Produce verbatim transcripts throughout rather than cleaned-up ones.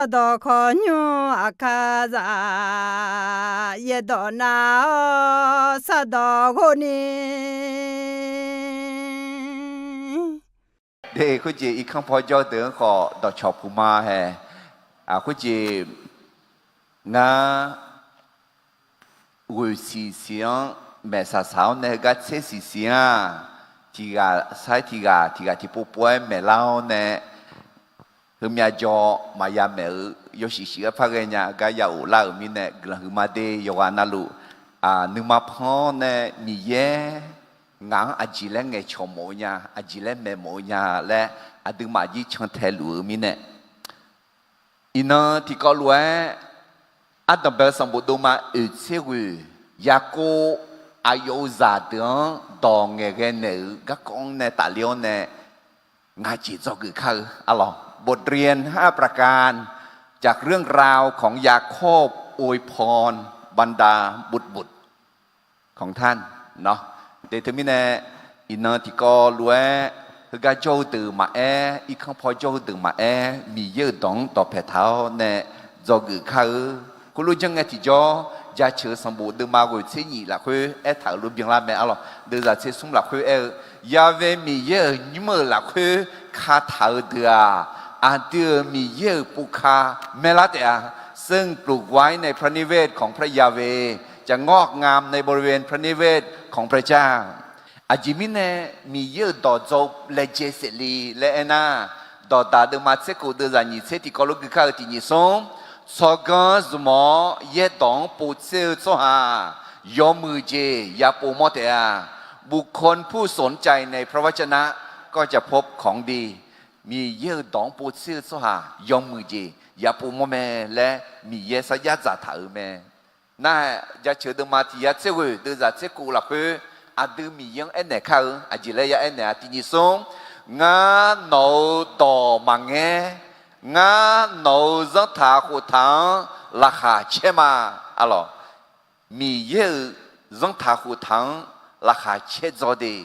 Sardawq khawqnymr aqkar zaq, yaerdawq nav-awr sardawq ghov ni. De, khoerjeq irkanr paw jawr-eu deuq-anr khawf dawqcawq puq ma hae. Khoerjeq ngar ghoeq siqsiq-anr maeqsaq saq-awr nae heugar tser siqsiq-anr-aq, tiq ghaq sair tiq ghaq, tiq ghaq tiqpov pov-aer maeqlar-awr nae, heumyav jaw maqya maeq-eu yawshuif shuif-aer par ghaenya gar ya of lar-euq mirnae guiqlanq huiqma de. Yawqghaq navluf nuima pan-awr nae Miqyaer ngaq-anr aqjeq laer ngaeqcawq mawf-eu nya, aqjeq laer maeq mawf-eu nya laer aqduimaf jir cantae luf-eu mirnae, iqnan tiqkawv lof-aer ardanqbae-eu sanqbof dovma oeq tser ghoeq Yaqkov aqyawf-euq zaqdeuq-anr dawq ngaeqghae naeq-euq garkawv-anr nae tafler-awr nae ngaq jeq dzawgeuf kar-eu arlawq. บทเรียนห้าประการ จากเรื่องราวของยาโคบอวยพรบรรดาบุตรๆ ของท่าน nawr. De, teumirnae iqnan tiqkawv lof-aer heugar jawr-eu deuq maqaer, irkanr paw jawr-eu deuq maqaer, Miqyaer-euq dawq-anr dawqpae taq-awr nae dzawgeuf kar-eu. Khoerlof janr ngae tiqjawr, Jaceuq-eu sanqbof deuvma ghoeq tser nyif lafkhoer aertaq-euq lof byanlar mae arlawq. Deuvzaq tser smr lafkhoer aer-eu, Ya've Miqyaer-euq nymr-euq lafkhoer kataq-eu deuq-aq, aqdui-euq Miqyaer-euq povka maerlar taef-a. ซึ่งปลูกไว้ในพระนิเวศของพระยาเวห์ จะงอกงามในบริเวณพระนิเวศของพระเจ้า Aqjeq mirnae Miqyaer-euq dawq dzaw-eu laejae saef le laer aernar, Dawqdaq deuvma tser kof deuvzaq nyiq tser tiqkawv lof gui kar-eu tiq nyiq smr, tsawrganr zmq-awr yaerdawq-anr povtser-eu tsawrhaq yawmuiq jeq yapov mawr taef-a. บุคคลผู้สนใจในพระวจนะก็จะพบของดี Miqyaer-euq dawq-anr povtser-eu tsawrhaq yawmuiq jeq yapov mawr mae laer Miqyaer sarjax dzaqtaq-euq mae. Nar-aq, Jaceuq deuvma tiq yar tser ghoeq deuvzaq tser kof lafkhoer aqdui Miqyaer-anr aernaeq kar-eu aqjeq laer ya aernaeq-a. Tiq nyiq smr, Ngar nawq-euq dawq maqngaer. Ngar nawq-euq zanrtaq khoftaq-anr laqkhaq caer ma. Arlawq, Miqyaer-euq zanrtaq khoftaq-anr laqkhaq caerdzaw de.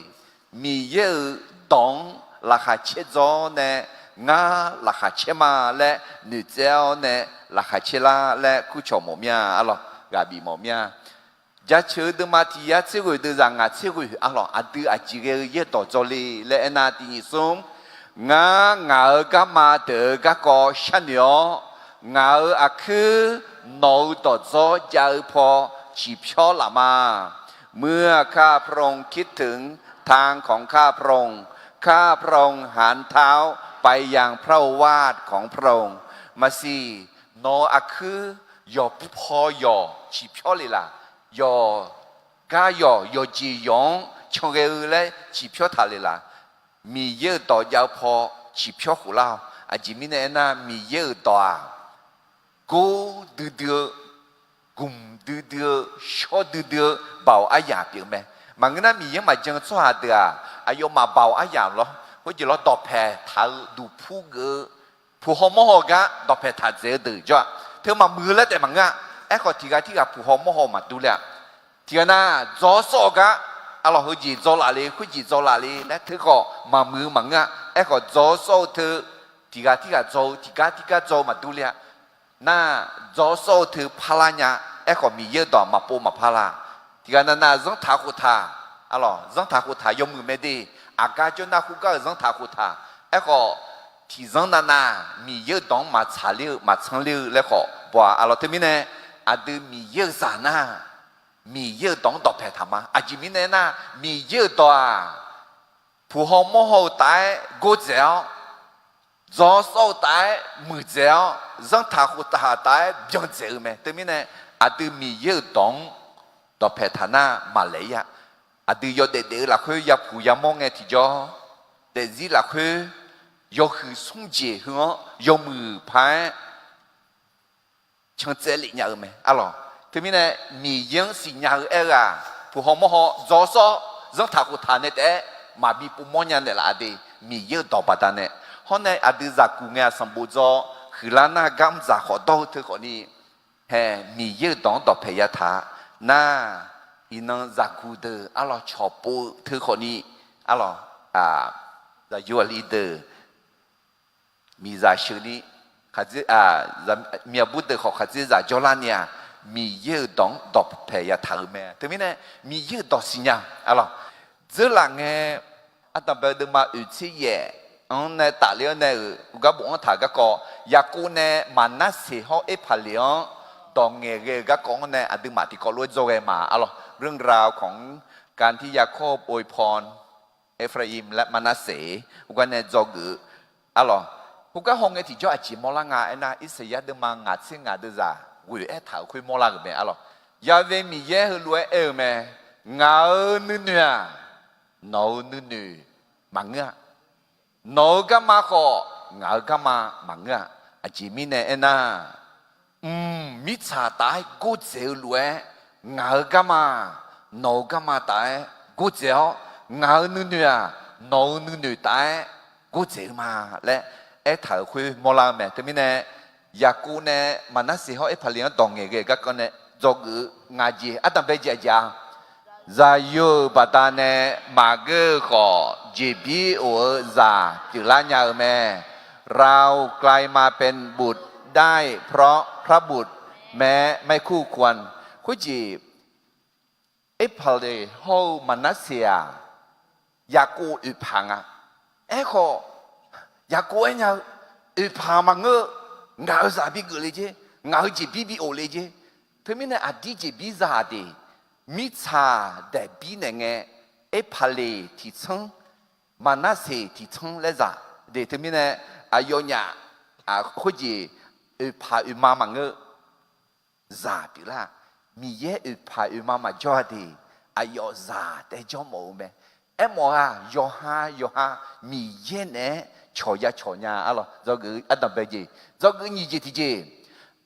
Miqyaer-euq dawq-anr laqkhaq caerdzaw-awr nae, Ngar laqkhaq caer ma laer noeqtsaev-awr nae laqkhaq caer lar laer kurcawq mawf mir-a arlawq, ghaq bif mawf mir-a. Jaceuq-eu deuvma tiq yar tser ghoeq deuvzaq ngaq tser ghoeq arlawq, aqdui aqjeq ghae-eu yaerdawq dzaw le laer aernar, tiq nyiq smr, Ngar ngaq-euq garma deuq-eu garkawv sharnoeq-awr, ngaq-euq aqkuir nawq-euq dawqdzawr jav-eu paw ciqpyawr laf ma. เมื่อข้าพระองค์คิดถึงทางของข้าพระองค์ ข้าพระองค์หันเท้าไปยังพระโอวาทของพระองค์ Maqsiq, nawq-euq aqkuir yawqpaw yawq ciqpyawr le laq? Yawqgar yawq yawqjeq yawq-anr canghae-eu laer ciqpyawr taq le laq? Miqyaer-euq dawq jav-eu paw ciqpyawr khof lar-awq. Aqjeq mirnae aernar, Miqyaer-euq dawq-aq, gor duidui-eu, gmq duidui-eu, shawr duidui-eu, baoq aryaq pyeuf-eu mae. Maqngeur nar, Miqyaer-anr maqjan-eu tsawrhaq deuq-aq, aqyawfmaf baoq aryaq lawr, khoerjeq lawr dawqpae taq-eu duqpur geuf-eu, puq haw mawr haw gar dawqpae taq dzaeq-eu deuq jawr-aq, teu maqmuiq-eu laer taef maqngeur-a. Aerkhawf, tiq ghaq tirghaq puq haw mawr haw maqdur le-a. Tiq ghaq nar, dzaw sawr-eu gar, arlawq, heujeq dzaw laf le, khoerjeq dzaw laf le laer teu khawf maqmuiq-eu maqngeur-a. Aerkhawf, dzaw sawr-eu teu, tiq ghaq tirghaq dzaw-eu, tiq gar tirgar dzaw-eu maqdur le-a. Nar, dzaw sawr-eu teu parlar nya. Aerkhawf, Miqyaer-euq dawq maqpov maqpar la. Tiq ghaq navnav zanrtaq khoftaq, arlawq, zanrtaq khoftaq yawmuiq mae de. Aqgar jawrnar khoergar-euq zanrtaq khoftaq. Aerkhawf, tiqzanr navnav Miqyaer-euq dawq-anr maqtsaqler-eu maqtsanr ler-eu laer khawf baw-a. Arlawq, teumirnae aqdui Miqyaer-euq zaq nar, Miqyaer-euq dawq-anr dawqpae taq ma. Aqjeq mirnae aernar, Miqyaer-euq dawq-aq, puq haw mawr haw-eu taf-aer gordzaeq-awr, dzaw sawr-eu taf-aer muiqdzaeq-awr, zanrtaq khoftaq taf-aer byan dzaeq-eu mae. Teumirnae, aqdui Miqyaer-euq dawq-anr dawqpae taq nar maqlaeq-ir-a. Aqdui yawdaef daef-eu lafkhoer yapuq yamawr ngae tiqjawr, daefzir lafkhoer yawhuiq smr jeq heu-anr yawmuiq paq-aer cantsaev lef nya-eu mae, arlawq. Teumirnae, Miqyaer-anr siqnya-eu aer-eu-aq, puq haw mawr haw dzaw sawr-awr zanrtaq khoftaq nae taef-aer maqbi povmawr nya naeqlaf-a de. Miqyaer-euq dawq baqdanae, hawr nae aqdui zaqguq ngae-aq sanqbof dzaw huiqlar nar, garmr dzaq khawf dawr-eu teu khawfni, hae, Miqyaer-euq dawq-anr dawqpae yataq-a nar, iqnan zaqguq deuq arlawq cawqpov-eu teu khawfni, arlawq, zaqyo aqli deuq miqzaq sheuqni khaqdzer, myaqbur deuq khawf khaqdzerzaq jawrlar ni-aq, Miqyaer-euq dawq-anr dawqpaeq yataq-euq mae. Teumirnae Miqyaer-euq dawq siqnya, arlawq, dzeurlaf ngae, ardanqbae deuvma oeq tser yaef-anr nae tafler-awr nae-euq uqgar bofanr taq-euq garkawv, Yaqkov nae Maqnarseq hawr Erpaqleq-anr dawq ngaeqghae-euq garkawv-anr nae aqduimaf tiqkawv lof-aer dzawghae ma, arlawq, เรื่องราวของการที่ยาโคบอวยพร Efraim และมะนัสเส uqgar nae dzawgeuf-eu, arlawq, khoergar hawngae tiqjawr aqjeq mawrlar nga aernar, Irsaqyar deuvma ngaq tser ngaq deuvzaq ghoeq aertaq-euq khoer mawrlar-euq mae, arlawq. Ya've Miqyaer heulof-aer aer-eu mae, Ngaq-euq nuinoeq-aq, nawq-euq nuinoeq maqngeur-a. Nawq-euq garma khawf, ngaq-euq garma maqngeur-a. Aqjeq mirnae aernar, mq, mirtsaq taf-aer gordzaeq-eu lof-aer, ngaq-euq garma, nawq-euq garma taf-aer gordzaeq-awr, ngaq-euq nuinoeq-aq, nawq-euq nuinoeq taf-aer gordzaeq-eu ma laer aertaq-euq khoer mawrlar-eu mae. Teumirnae, Yaqkov nae Maqnarseq hawr Erpaqleq-anr dawq ngaeqghae-euq garkawv nae dzawgeuf-eu ngaq jeq ardanqbae jeq aqjeq-a, zaqyo-euq baqdanae maqgeur-eu khawf, jeqbir of-eu zaq pyeuflar nya-eu mae. เรากลายมาเป็นบุตรได้เพราะพระบุตรแม้ไม่คู่ควร Khoerjeq Erpaqleq hawr-eu Maqnarseq-aq, Yaqkov oeqpaq nga. Aerkhawf, Yaqkov aernya-eu, oeqpaq maqngeur-eu, ngaq-euq zaq bigeuf le jer, ngaq-euq jeqbir bi of le jer. Teumirnae aqdir jeqbir za-aq de, mirtsaq daeqbir naeq ngae, Erpaqleq tiqtsanr, Maqnarseq tiqtsanr laer zaq de. Teumirnae aqyawfnyaf khoerjeq oeqpaq oeqma maqngeur-eu zaq pyeuflar. Miqyaer oeqpaq oeqma maqjawr-a de, aqyawf zaq taef-aer jawr mawf-eu mae. Aermawf-aq, yawqha yawqha Miqyaer naeq-aer cawq ya cawq nya, arlawq, dzawgeuf ardanqbae jeq, dzawgeuf nyiq jeq tiqjeq,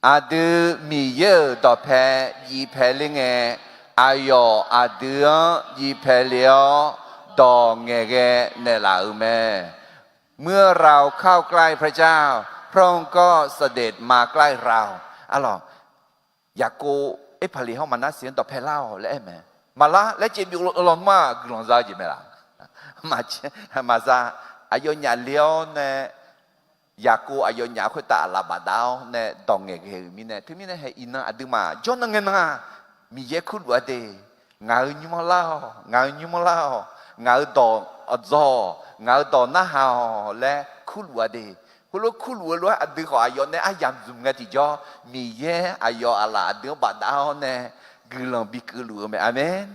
aqdui Miqyaer-euq dawqpae bif paeq le ngae, aqyawf aqdui-anr bif paeq le-awr dawq ngaeqghae naeqlaf-euq mae. เมื่อเราเข้าใกล้พระเจ้า พระองค์ก็เสด็จมาใกล้เรา Arlawq, Yaqkov Erpaqleq hawr Maqnarseq-anr dawqpae lar-awq laer aer mae. Maqlar laer caev byov lawnmr-aq guiqlanq za-eu jeq mae laq? Maqza. Aqyawfnyaf le-awr nae, Yaqkov aqyawfnyaf khoertav aqlaf bafdav-awr nae dawq ngaeqghae-euq mirnae, teumirnae hae iqnan aqduimaf jawrnan ngae nan-aq, Miqyaer kurluf-a de. Ngaq-euq nymr-anr lar-awq, ngaq-euq nymr-anr lar-awq, ngaq-euq dawq awqdzawq, ngaq-euq dawq narhaq-awq laer kurluf-a de. Khoerlof kurluf-eu lof-aer aqdui khawf aqyawf nae aryamq zmq ngae tiqjawr, Miqyaer aqyawf aqlaf aqdui-anr bafdav-awr nae guiqlanq bikeuv luf-eu mae. Aqmeq.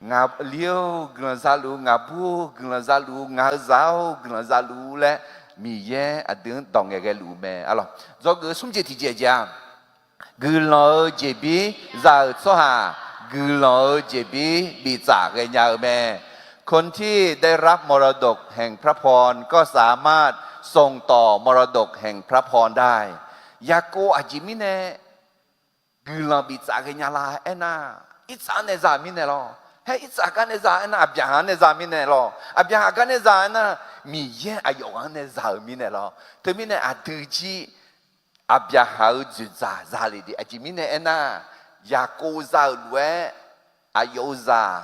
Ngaqli-or guiqlanq zaluf-ur, ngaqbur-or guiqlanq zaluf-ur, ngaq-euq zaq-or guiqlanq zaluf-ur laer Miqyaer aqdui-anr dawq ngaeqghae luf-eu mae. Arlawq, dzawgeuf smr jeq tiqjeq jeq-aq, guiqlanq-eu jeqbir za-euq tsawrhaq, guiqlanq-eu jeqbir biftsaf ghaenya-eu mae. คนที่ได้รับมรดกแห่งพระพรก็สามารถส่งต่อมรดกแห่งพระพรได้ Yaqkov aqjeq mirnae guiqlanq biftsaf ghaenya la aernar, Irtsav nae za-euq mirnae lawr. Haer Irtsav gar nae za aernar, Aqbyaqhaq-anr nae za mirnae lawr. Aqbyaqhaq gar nae za aernar, Miqyaer aqyawf ghaq-anr nae za-euq mirnae lawr. Teumirnae aqdui jir Aqbyaqhaq-euq dzoeqdzaq za le de. Aqjeq mirnae aernar, Yaqkov za-euq lof-aer aqyawf-euq zaq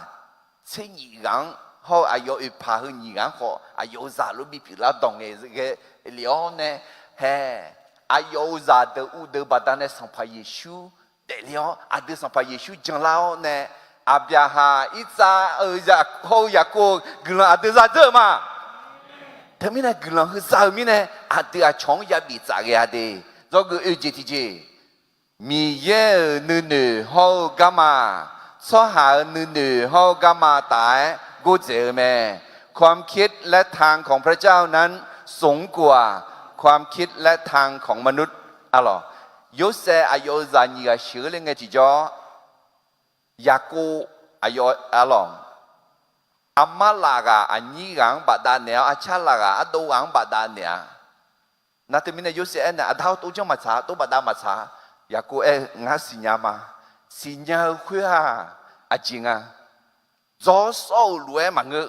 tser nyiq ghaq-anr hawr-eu aqyawf oeqpaq heu nyiq ghaq-anr khawf aqyawf-euq zaq lof bipyeuf lar dawq ngaeqghae lef-awr nae, hae, aqyawf-euq zaqdeuq uvdeuq baqdanae Sanqpaq Yeqsur daefle-awr, aqdui Sanqpaq Yeqsur janlar-awr nae, Aqbyaqhaq, Irtsav-euq zaq hawr-eu Yaqkov-euq guiqlanq aqdui za dzeur-eu ma. Teumirnae guiqlanq heu za-eu mirnae, aqdui aqcawq-anr yabif tsaf ghae-a de. Dzawgeuf oe jeq tiqjeq, Miqyaer-euq nuinoeq hawr-eu garma, tsawrhaq-euq nuinoeq hawr-eu garma taf-aer gordzaeq-eu mae. ความคิดและทางของพระเจ้านั้นสูงกว่าความคิดและทางของมนุษย์ Arlawq, Yorsaev aqyawf-euq zaq nyiq ghaq sheuq-eu le ngae tiqjawr, Yaqkov, aqyawf, arlawq, armar laf ghaq aqnyir ghaq-anr bafdav naeq-awr, arcar laf ghaq ardov ghaq-anr bafdav naeq-a. Nar teumirnae Yorsaev aernaeq, aqda-awr tov janr maqtsaq, tov bafdav maqtsaq. Yaqkov aer-eu, ngar siqnya ma. Siqnya-eu khoer-aq, aqjeq nga. Dzawr sawr-euq lof-aer maqngeur,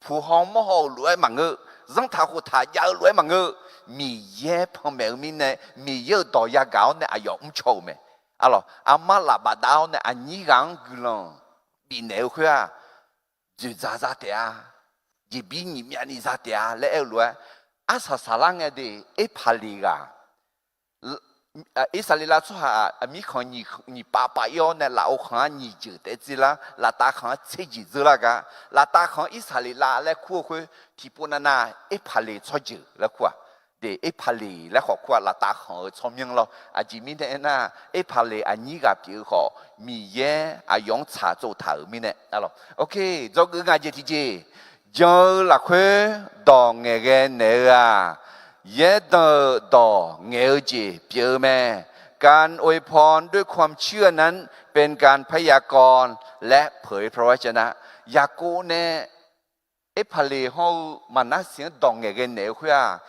puq haw mawr haw-euq lof-aer maqngeur, zanrtaq khoftaq jav-eu lof-aer maqngeur, Miqyaer panmaeq-eu mirnae, Miqyaer-euq dawq yagaq-awr nae aqyawf mrcaw-euq mae. Arlawq, armar laf bafdav-awr nae aqnyir ghaq-anr guiqlanq bifnaeq-eu khoer-aq, dzoeqdzaq za taef-a, jeqbir nyiq myavni za taef-a laer aer-eu lof-aer, arsaq saqlar ngae de, Erpaqleq ghaq Irsaqleqlav tsawrhaq mirkhanq nyiq pav pav ir-awr nae lafov khanq-anr nyiq jeuq taef dzerlar, laftav khanq-anr tser jeq dzeur lar gar, laftav khanq-anr Irsaqleqlav laer kur-eu khoer tiqpov navnav Erpaqleq tsawrjeuq laer kur-aq. De, Erpaqleq laer khawf kur-aq, laftav khanq-euq tsawrmyanr lawr. Aqjeq mirnae aernar, Erpaqleq aqnyir ghaq pyeuf-eu khawf, Miqyaer aqyawf-anr tsaq tsov taq-euq mirnae, a, dzawgeuf ngaq jeq tiqjeq, jan-eu lafkhoer dawq ngaeqghae naeq-eu-aq, yaerdanq-euq dawq ngaeq-eu jeq pyeuf-eu mae. การอวยพรด้วยความเชื่อนั้นเป็นการพยากรณ์และเผยพระวจนะ Yaqkov nae Erpaqleq hawr-eu Maqnarseq-anr dawq ngaeqghae naeq-eu khoer-aq,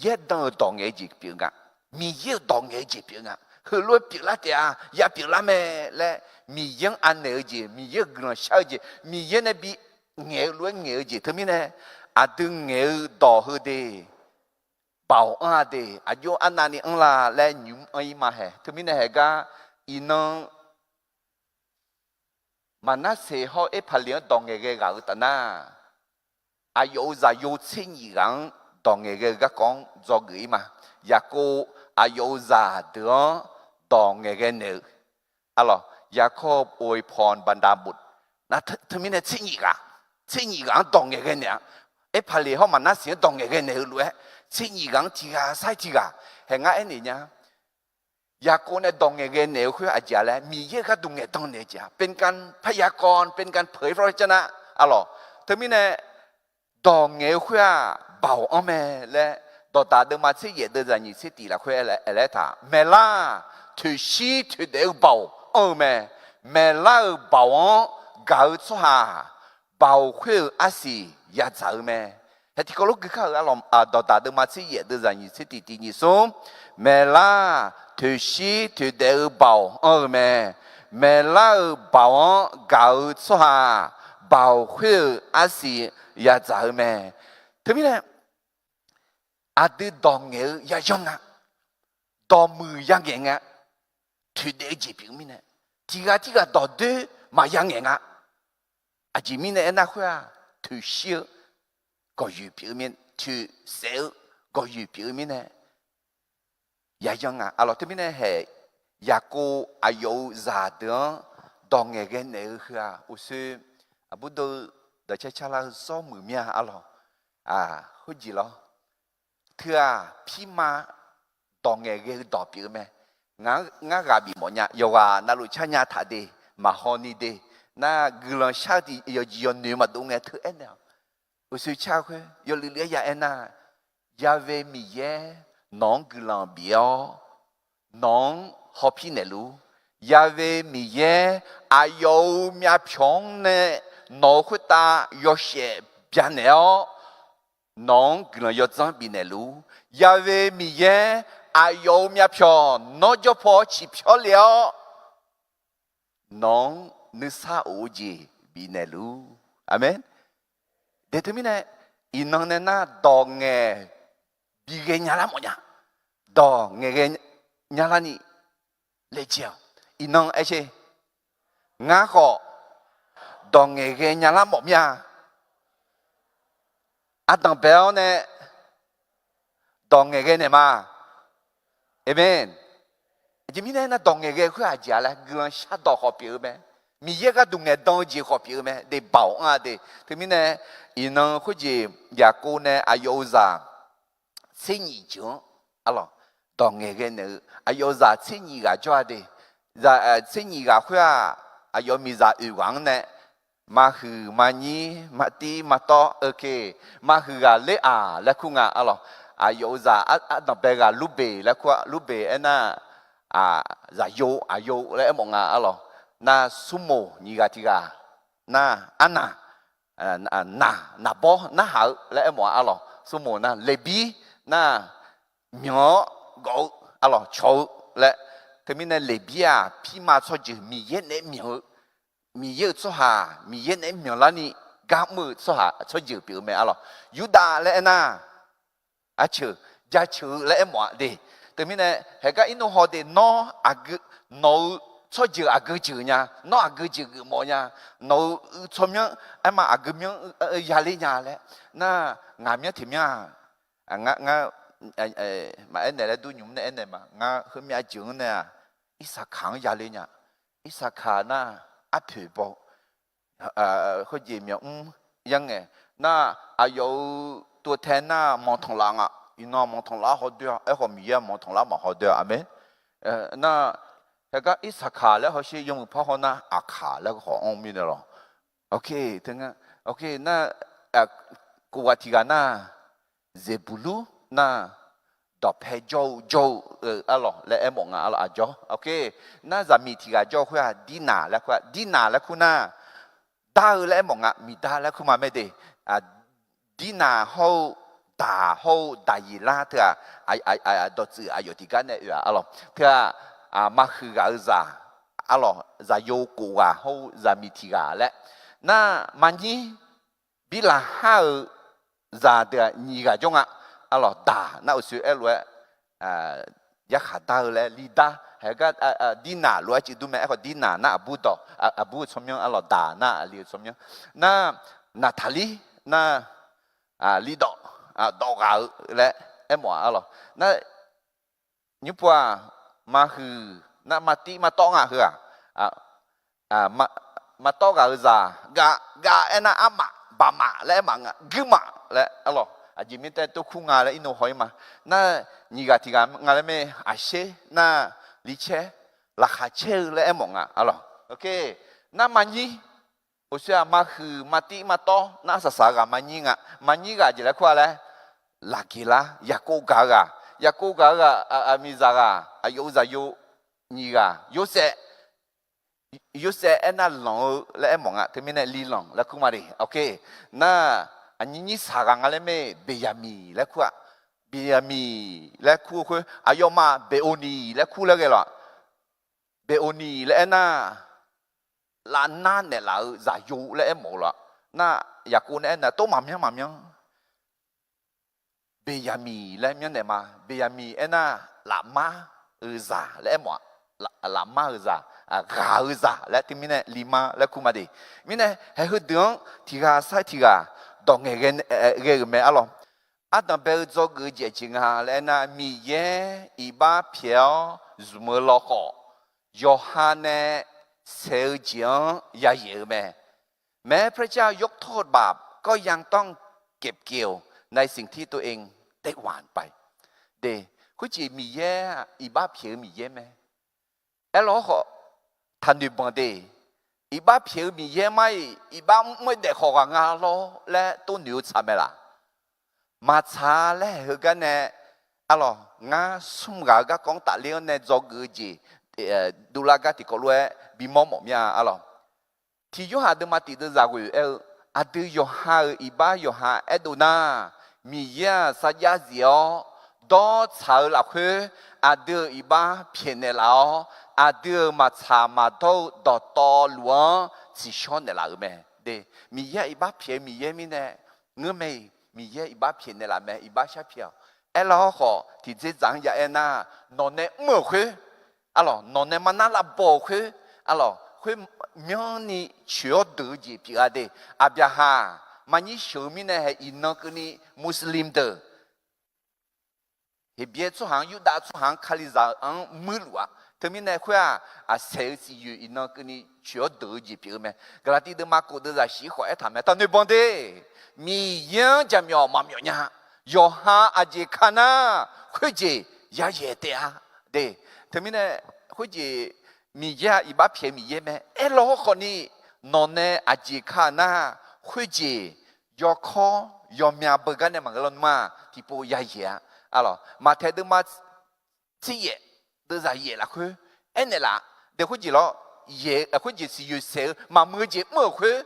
yaerdanq-euq dawq ngaeq-eu jeq pyeuf nga. Miqyaer-euq dawq ngaeq-eu jeq pyeuf nga. Heulof-aer pyeuflar taef-a, ya pyeuflar mae laer, Miqyaer-anr anaeq-eu jeq, Miqyaer-euq guiqlanq shar-eu jeq, Miqyaer nae bi ngaeq-eu lof-aer ngaeq-eu jeq teumirnae, aqdui ngaeq-eu dawq heu de, Baoq anr-a de, aqjox arnavni anr la laer nymq-mr anr-ir ma hae. Teumirnae haegar, iqnan Maqnarseq hawr Erpaqleq-anr dawq ngaeqghae ghaq-eu tafnar, aqyawf-euq zaqyo tser nyif ghaq-anr dawq ngaeqghae-eu garkawv-anr dzawgeuf-ir ma. Yaqkov aqyawf-euq zaqdeuq-anr dawq ngaeqghae naeq-eu, a lawq, ยากอบอวยพรบรรดาบุตร Teumirnae tser nyif ghaq, tser nyif ghaq-anr dawq ngaeqghae naeq-a. Erpaqleq hawr Maqnarseq-anr dawq ngaeqghae naeq-eu lof-aer, tser nyif ghaq-anr tiq ghaq sair tiq ghaq, hae ngar aernaeq nya. Yaqkov nae dawq ngaeqghae naeq-eu khoer aqjeq-a laer, Miqyaer-euq gharduq ngaeqdan naeq-eu jeq-a, เป็นการพยากรณ์ เป็นการเผยพระวจนะ a lawq. Teumirnae dawq ngaeq-eu khoer-aq, baoq anr mae laer, Dawqdaq deuvma tser yaef deuv zaqnyiq tser tiq lafkhoer aer laer taq, maeqlar toeqshir toeqdaef-eu baoq anr-eu mae. Maeqlar-euq baoq-anr gaq-eu tsawrhaq, baoq khoer-euq arsiq yadzaq-eu mae. Hae tiqkawv lof gui kar-euq, Dawqdaq deuvma tser yaef deuv zaqnyiq tser tiq tiq nyiq smr, maeqlar toeqshir toeqdaef-eu baoq anr-eu mae. Maeqlar-euq baoq-anr gaq-eu tsawrhaq, baoq khoer-euq arsiq yadzaq-eu mae. Teumirnae aqdui dawq ngaeq-eu yayanr nga, dawqmuiq yangaeq nga, toeqdaef-eu jeq pyeuf-eu mirnae, tiq ghaq tirghaq dawqdoer maqya ngaeq nga. Aqjeq mirnae aernar khoer-aq, toeqshir-eu gawqyoeq pyeuf-eu mir, toeqsaef-eu gawqyoeq pyeuf-eu mirnae yayanr nga, a lawq. Teumirnae hae, Yaqkov aqyawf-euq zaqdeuq-anr dawq ngaeqghae naeq-eu heu-aq, uqshoe aqbur dov-eu dawqcar carlar-eu zawr muiq mir-a, a lawq. Khoerjeq lawr, teu-aq pirma dawq ngaeqghae-eu dawq pyeuf-eu mae. Ngar ghaq bif mawf nya, yawqghaq navluf car nya taq de, maqhaw ni de, nar guiqlanq shar-eu tiq yawqjeq yawqnoeq maqdov ngae teu aernaeq-awq. Uqshoe car khoer yawluiv luiv-aer ya aernar, Yahweh Miqyaer nawq-anr guiqlanq bif-awr, nawq-anr hawpir naeqluf. Yahweh Miqyaer aqyawf-euq myavpyawq-anr nae nawq-euq khoertav yawshaef byanaeq-awr, nawq-anr guiqlanq yawdzanr bifnaeq luf-ur. Yahweh Miqyaer aqyawf-euq myavpyawq nawr jawr paw ciqpyawr le-awr, nawq-anr nuisar of-eu jeq bifnaeq luf-ur. Aqmeq. De teumirnae, iqnan nae nar dawq ngaeq bighae nyalar mawfnya, dawq ngaeqghae nyalarni laejae-awq. Iqnan aer sher, ngar khawf dawq ngaeqghae nyalar mawf mir-a. Ardanq bae-awr nae dawq ngaeqghae naeq ma. Aqmeq. Aqjeq mirnae aernar, dawq ngaeqghae khoer aqjeq-a laer, guiqlanq shardawq khawf pyeuf-eu mae. Miqyaer gharduq ngaeqdan-eu jeq khawf pyeuf-eu mae. De baoq anr-a de. Teumirnae, iqnan khoerjeq Yaqkov nae aqyawf-euq zaq tser nyif jeuq-anr, a lawq, dawq ngaeqghae naeq-eu aqyawf zaq tser nyif ghaq jawr-a de. Tser nyif ghaq khoer-aq, aqyawf miqzaq oeq ghaq-anr nae, maqhuiq maqnyir maqtiv maqtawv-eu ke, maqhuiq ghaq ler-aq laer kur nga, a lawq. Aqyawf-euq zaq ardanq bae ghaq Lurbeq laer kur-a. Lurbeq aernar, zaqyo aqyo laer aermawf nga, a lawq. Nar Surmoq nyiq ghaq tiq ghaq, nar Arnaq, naq, naqbawr narhaq-eu laer aermawf-a, a lawq. Surmoq nar Leqbir nar myanq-awr gawf-eu, a lawq, cawq-eu laer. Teumirnae Leqbir-aq, pirma tsawrjeuq Miqyaer naeq-aer myanq-eu, Miqyaer-euq tsawrhaq, Miqyaer naeq-aer myanqlarni gar mr-eu tsawrhaq tsawrjeuq pyeuf-eu mae, a lawq. Yurdav laer aernar, arceuq, jaceuq-eu laer aermawf-a de. Teumirnae haeqgar irnov haw de, nawr aqgeu, nawq-eu tsawrjeuq aqgeu jeuq nya, nawr aqgeu jeq geufmawf nya, nawq-eu tsawrmyanr aerma aqgeu myanr yaler nya laer nar, ngaq myanr teq myanr-aq, ngar Maqaer naeq laer dur nymq-mr nae aernaeq ma. Ngar heumyav jeuq-anr nae-aq, Irsaqkaq-anr yale nya. Irsaqkaq nar arpoeq baw, khoerjeq myawq mr yar ngae, nar aqyawf-euq tov tae nar manqtanqlaf nga. Iqnan manqtanqlaf-anr hawdoer-a. Aerkhawf Miqyaer-aq manqtanqlaf-anr maqhawdoer-a. Aqmeq. Nar haegar Irsaqkaq laer hawsher, yawmuiq par haw nar Aqkaq laer khawf anr-eu mirnae lawq. Oke, teu nga. Oke, nar, kof ghaq tiq ghaq nar, Zeqbuqlur nar, dawqpae jawr-eu jawr-eu arlawq laer aermawf nga arlawq. Aqjawr, oke, nar zaqmiq tiq ghaq jawr-eu khoer-aq, Dirnaq laer kur-a. Dirnaq laer kur nar, dar-eu laer aermawf nga. Miqdar laer kur ma mae de. Dirnaq hawr-eu, daq hawr-eu, daqyeq lar teu-aq, dawqtsuif aqyawf tiqgar nae oe-a arlawq. Teu-aq, maqhuiq ghaq-eu zaq arlawq, zaqyo kof ghaq hawr-eu zaqmiq tiq ghaq laer. Nar maqnyir, Birlaqhar-euq zaqdeuq-aq nyiq ghaq jawr nga. Arlawq, daq nar uqshoe aerlof-aer, yarkhaq dar-eu laer lidar. Haegar, Dirnaq lof-aer cuiv dur mae. Aerkhawf Dirnaq nar aqbur dawq, aqbur-eu tsawrmyanr arlawq, daq nar aqli-eu tsawrmyanr. Nar Naqtaqlir nar, lidawf, dawf ghaq-eu laer aermawf-a arlawq. Nar nymrpov-aq, maqhuiq nar maqtiv maqtawv nga heu-aq, maqtawv ghaq-eu zaq, gav, gav aernar armaf, baqmaf laer aermaf nga, guirmaf laer arlawq. Aqjeq mirnae tae tov kur nga laer irnov haw-ir ma. Nar nyiq ghaq tiq ghaq nga laer mae. Aqsher nar licaer, laqkhaq caer-eu laer aermawf nga arlawq. Nar maqnyir, uqshoe-aq maqhuiq maqtiv maqtawv nar arsaq saq-eu ghaq maqnyir nga. Maqnyir ghaq jeq laer kur-a laer, Laqgeqlar, Yaqkov gaq-eu ghaq, Yaqkov gaq-eu ghaq, aqmiqzaq ghaq, aqyawf-euq zaqyo nyiq ghaq, Yorsaev, Yorsaev aernar lanq-eu laer aermawf nga. Teumirnae Lilanq laer kur ma de. Nar aqnyir nyir saq ghaq nga laer mae. Beqyaqmiq laer kur-a. Beqyaqmiq laer kur-eu khoer aqyawfmaf Beqoqniq laer kur laer ghae lawq. Beqoqniq laer aernar, lavnar naeqlaf-eu zaqyo laer aermawf-eu lawq. Nar Yaqkov nae aernar tov maqmyanr maqmyanr. Beqyaqmiq laer myanrnaeq ma. Beqyaqmiq aernar, lafmar-eu zaq laer aermawf-a. Lafmar-eu zaq, ghaq-eu zaq laer teumirnae Limar laer kur ma de. Mirnae haeq heudeuq-anr tiq ghaq sar tiq ghaq dawq ngaeqghae-euq mae arlawq. Ardanq bae-eu dzawgeuf-eu jeq jeq nga laer aernar, Miqyaer iqbax pyaeq-awr zmq-eu lawkhawf, yawqha nae saeq-eu jeq-anr yayaeq-eu mae. แม้พระเจ้ายกโทษบาป ก็ยังต้องเก็บเกี่ยวในสิ่งที่ตัวเองได้หว่านไป de. Khoerjeq Miqyaer iqbax pyaeq-eu Miqyaer mae. Aerlawr khawf, taqnoeq banq de. Iqbax pyaeq-eu Miqyaer mar-iq, iqbax mr-aer daef khawf ghaq nga lawr laer tov noeq-eu tsaq mae laq? Maqtsaq laer haeq heugar nae, arlawq, ngar smr ghaq-eu garkawv-anr tafler-anr nae dzawgeuf-eu jeq dovlar gar tiqkawv lof-aer bimawr mawf mir-a arlawq. Tiq Yorhaq deuvma tiq deuvzaq ghoeq aer-eu, aqdui yawqha-euq iqbax yawqha aerdov nar, Miqyaer-aq sarjax zif-awr dawrtsaq-eu lafkhoer, aqdui-euq iqbax pyaeqnaeq laf-awr, aqdui-euq maqtsaq maqdawr-eu dawqtawvluf-anr tsiqshawr naeqlaf-euq mae. De, Miqyaer-aq iqbax pyaeq-eu Miqyaer mirnae, ngeurmae-iq Miqyaer iqbax pyaeqnaeq laf mae, iqbax shar pyaeq-awq. Aerlawr khawf, tiqdzerdzaq-anr ya aer nar, nawq nae mr-euq khoer, arlawq, nawq nae mar nar lavbaw-euq khoer, arlawq, khoer myanrni coeq-awr deuq-eu jeq pyeuf-a de. Aqbyaqhaq maqnyir sheuq-eu mirnae hae iqnan keuvni Muslim deuq, Heqbyaer tsawrhaq-anr, Yurdav tsawrhaq-anr Kalizaq-anr muirluf-a. Teumirnae khoer-aq, aqsaeq-eu siqyoeq iqnan keuvni coeq-awr deuq-eu jeq pyeuf-eu mae. Gaqlaqtiv deuvma kof deuvzaq shif khawf aertaq mae, taqnoeq banq de. Miqyaer-anr jaqmyawf maqmyawf nya. Yawqha aqjeq ka nar, khoerjeq yayaeq taef-a de. Teumirnae khoerjeq Miqyaer-aq iqbax pyaeq Miqyaer mae. Aerlawr khawfni, nawq nae aqjeq ka nar, khoerjeq yawkawr yawmya beugar nae maqngeur lawnmr-aq, tiqpov yayaeq-a. Arlawq, Maqtaeq deuvma tser yaef deuvzaq yaef lafkhoer aernaeq laf. De khoerjeq lawr, khoerjeq siqyoeq saeq-eu maqmuiq-eu jeq mr-euq khoer,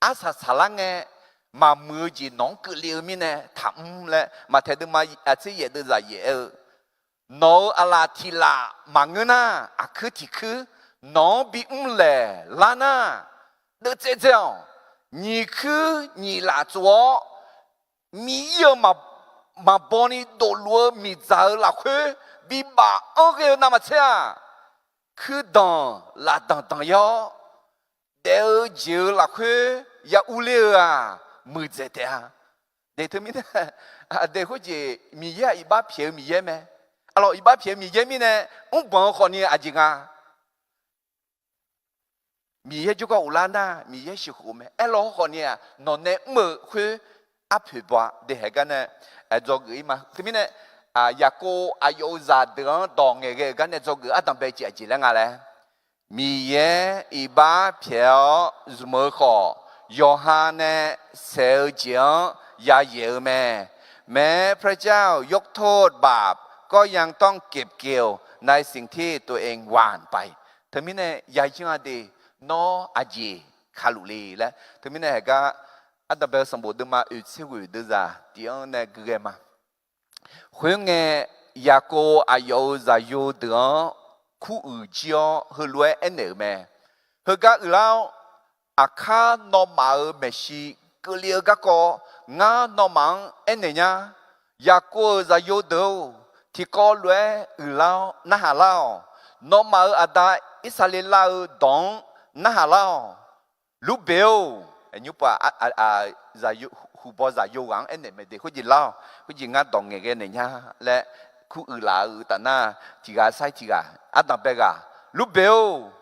arsaq saqlar ngae, maqmuiq-eu jeq nawq-anr keuvle-eu mirnae taqmr laer Maqtaeq deuvma tser yaef deuvzaq yaef aer-eu, nawq-euq aqlaf tiq laf maqngeur nar, aqkuir tiq kuir nawq-anr bimr laeq lar nar, deuvtsaev dzae-awq. Nyiq kuir nyiq laf tsov-awr, miqir-eu maqbaw ni dofluf-eu miqdzaq-eu lafkhoer bibaf anr ghae-eu navmaqtser-aq, kuirdanq lafdanq danq-ir-awr, daef-eu jeq-euq lafkhoer ya urler-eu-aq, muiqdzaeq taef-a. Teumirnae, aqdui khoerjeq Miqyaer-aq iqbax pyaeq-eu Miqyaer mae. Arlawq, iqbax pyaeq-eu Miqyaer mirnae, mrbanq-eu khawfni aqjeq nga. Miqyaer jawrgar ghoflar nar, Miqyaer sheuqkhof-eu mae. Aerlaw hawkhawfni-aq, nawq nae mr-eu khoer arpoeq baw-a. Deuq haeq gar nae dzawgeuf-ir ma. Teumirnae, Yaqkov aqyawf-euq zaqdeuq-anr dawq ngaeqghae-euq gar nae dzawgeuf ardanqbae jeq aqjeq laer nga laer, Miqyaer iqbax pyaeq-awr zmq-eu khawf, yawqha nae saeq-eu jeq-anr yayaeq-eu mae. แม้พระเจ้ายกโทษบาป ก็ยังต้องเก็บเกี่ยวในสิ่งที่ตัวเองหว่านไป Teumirnae yayanr-a de, nawr aqjeq kaluf le laer. Teumirnae haeq gar, ardanqbae-eu sanqbof deuvma oeq tser ghoeq deuvzaq tiq-anr nae guighae ma. Khoerngae, Yaqkov aqyawf-euq zaqyo deuq-anr kuruiq jir-awr heulof-aer aernaeq-euq mae. Heugar uiqlar-awr, aqkar nawmaf-euq maeqshi keuvle-eu garkawv ngar nawmaf-anr aernaeq nya. Yaqkov-euq zaqyo deuq-or, tiqkawv lof-aer uiqlar-awr narhaq lar-awq. Nawmaf-euq aqda Irsaqleqlav-euq dawq-anr narhaq lar-awq. Lurbeq-or, nymr pav, huqbaw zaqyo ghaq-anr aernaeq mae de, khoerjeq lar-awq, khoerjeq ngar dawq ngaeqghae naeq nya laer, kuruiq laf-eu taf nar, tiq ghaq sair tiq ghaq ardanqbae ghaq, Lurbeq-or,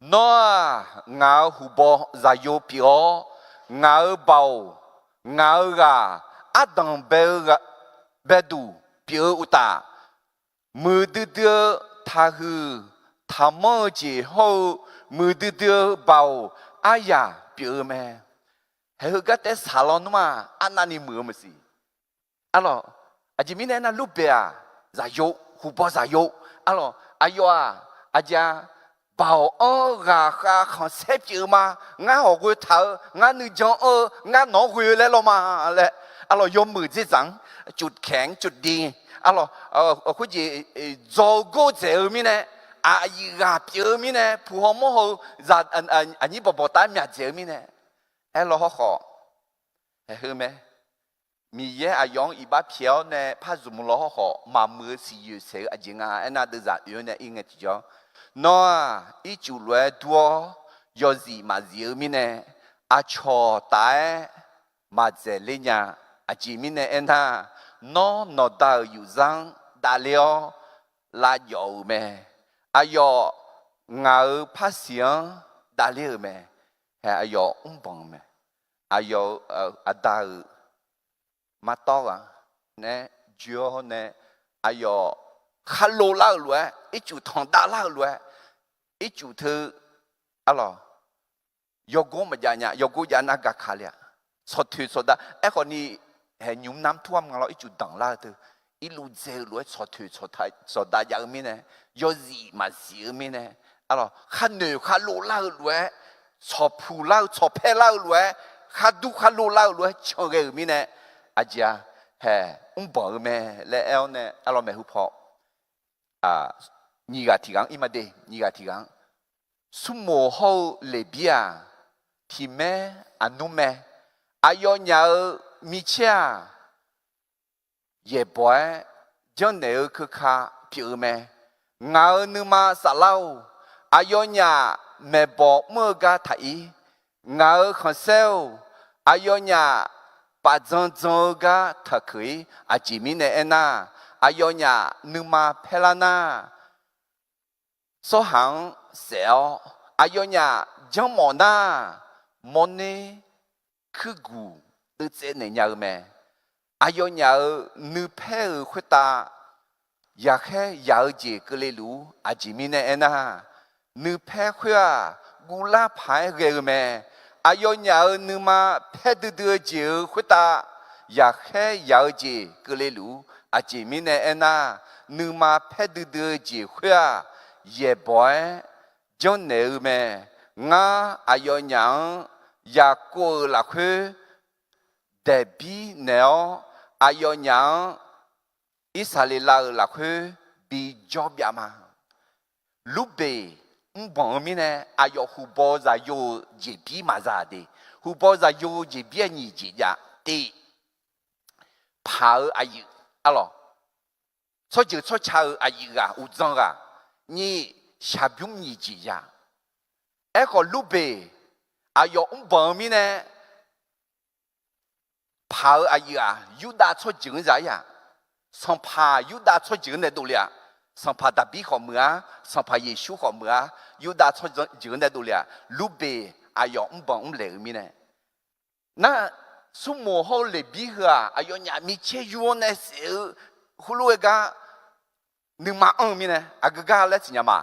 nawr-aq ngaq-euq huqbaw zaqyo pyeuf-awr, ngaq-euq baoq, ngaq-euq ghaq, ardanq bae-eu baeduq pyeuf-eu uqtaf, muiqdui dui-eu taqhuiq taqmanr-eu jeq hawr-eu, muiqdui dui-eu baoq aryaq pyeuf-eu mae. Haeq heugar taef saqlaw nmr-aq, arnavni muiq-eu maqsiq. Arlawq, aqjeq mirnae aernar, Lurbeq-aq, zaqyo, huqbaw zaqyo. Arlawq, aqyawf-aq, aqjeq-a, baoq anr-eu ghaqkhav khanqsaer pyeuf-eu ma. Ngar hawq ghoe taq-eu, ngar nuijan anr-eu, ngar nawq-anr ghoe-eu laer law ma laer. Arlawq, yawmuiq dzerdzaq-anr cufkaeq-anr cufdi. Arlawq, khoerjeq dzaw-eu gordzaeq-eu mirnae, aqyuif ghaq pyeuf-eu mirnae, puq haw mawr haw-eu, aqnyir bawqbawq taf-aer myaq dzaeq-eu mirnae, aerlaw hawkhawf, haeq heu mae. Miqyaer aqyawf-anr iqbax pyaeq-awr nae par zmq law hawkhawf, maqmuiq-eu siqyoeq saeq-eu aqjeq nga aernar, deuvzaq oe-awr nae ir ngae tiqjawr, nawr-aq ircuf lof-aer dur-awr yawzif maqzif-eu mirnae, aqcawq taf-aer maqdzaeq ler nya. Aqjeq mirnae aernar, nawr nawqda-euq yufzar-anr davler-awr lavjawf-euq mae. Aqyawf ngaq-euq parsiq-anr davler-euq mae. Hae, aqyawf mrbanq-eu mae. Aqyawf-euq aqda-euq martawr ghaq nae joe-awr nae, aqyawf khar lo lar-euq lof-aer, ircuf tanqdav lar-euq lof-aer, ircuf teu, arlawq, yawgor maqjav nya, yawgor jav nar gaka le-aq, tsawqtoeq tsawqdav. Aerkhawfni, hae, nymq mr nar mr tur-a ma lawr, ircuf danqlar-eu teu, irluv dzae-eu lof-aer tsawqtoeq tsawqdav jav-eu mirnae, yawzif maqzif-eu mirnae, arlawq, khar noeq khar lo lar-eu lof-aer, tsawqpuq lar-eu tsawqpaer lar-eu lof-aer, khar dur khar lo lar-eu lof-aer can ghae-euq mirnae, aqjeq-a, hae, mrbanq-eu mae laer aer-awr nae, arlawq, maeqhu paw nyiq ghaq tiq ghaq-anr ir ma de, nyiq ghaq tiq ghaq-anr. Smrmoq hawr-eu Leqbir-aq, tiq maer aqnmr mae. Aqyawfnyaf-euq micaer-aq, yaeqbawq-aer janrnaeq-eu keuka pyeuf-eu mae. Ngaq-euq nuima saflar-or, aqyawfnyaf maeqbawq mr-eu gar taq-ir. Ngaq-euq khanqsaer-or, aqyawfnyaf paf dzan dzan-eu gar taqkeuq-ir. Aqjeq mirnae aernar, aqyawfnyaf nuima paerlar nar, tsawrhaq-anr saef-awr, aqyawfnyaf janrmawf nar, mawrner kuirguq deuvtsaev naeq nya-eu mae. Aqyawfnyaf-euq nuipaer-euq khoertav yaqkhaer yaq-eu jeq keuvle luf-ur. Aqjeq mirnae aernar, nuipaer khoer-aq, guvlar paq-aer ghae-eu mae. Aqyawfnyaf-euq nuima paer duidui-eu jeq-euq khoertav yaqkhaer yaq-eu jeq keuvle luf-ur. Aqjeq mirnae aernar, nuima paer duidui-eu jeq khoer-aq, yaeqbawq-aer janrnaeq-eu mae. Ngar aqyawfnyaf-anr Yaqkov-euq lafkhoer daeqbir naeq-awr, aqyawfnyaf-anr Irsaqleqlav-euq lafkhoer bijawr byav ma. Lurbeq mrbanq-eu mirnae, aqyawf huqbaw zaqyo-eu jeqbir maqza de. Huqbaw zaqyo-eu jeqbir-aq nyiq jeq jav. Tiq, paq-eu aqyuif, arlawq, tsawrjeuq tsawrca-euq aqyuif ghaq uqdzan ghaq. Nyiq, shaqbymr nyiq jeq jav. Aerkhawf Lurbeq aqyawf mrbanq-eu mirnae, paq-eu aqyuif-aq, Yurdav tsawrjeuq-anr za-ir-aq, sanqpaq Yurdav tsawrjeuq-anr nae dovle-aq, sanqpaq Daqbir khawf meuq-ar, sanqpaq Yeqsur khawf meuq-ar, Yurdav tsawrjeuq-anr nae dovle-aq, Lurbeq aqyawf mrbanq mrlaeq-euq mirnae, nar, Smrmoq hawr-eu Leqbir heu-aq, aqyawfnyaf micaer yur-anr nae saef-eu khoerlof-aer gar nuima anr-eu mirnae, aqgeu gar laer siqnya ma.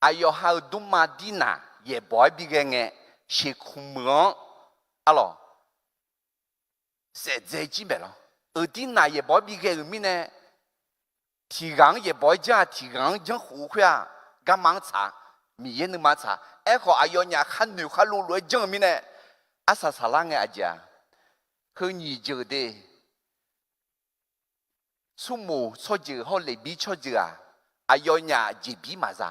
Aqyawf ha-euq dmrma Dirnaq yaeqbawq-aer bighae ngae, sheuqkmq meuq-anr, arlawq, saef dzae jir maeq lawr. Euq Dirnaq yaeqbawq-aer bighae-euq mirnae, tiq ghaq-anr yaeqbawq-aer janr-aq, tiq ghaq-anr janrkhof-eu khoer-aq, garma-anr tsaq, Miqyaer nuima-anr tsaq. Aerkhawf, aqyawfnyaf khar noeq khar lov lof-aer janr-eu mirnae, arsaq saqlar ngae aqjeq-aq, heu nyiq jeuq de, Smrmoq tsawrjeuq hawr Leqbir tsawrjeuq-aq, aqyawfnyaf jeqbir maqza.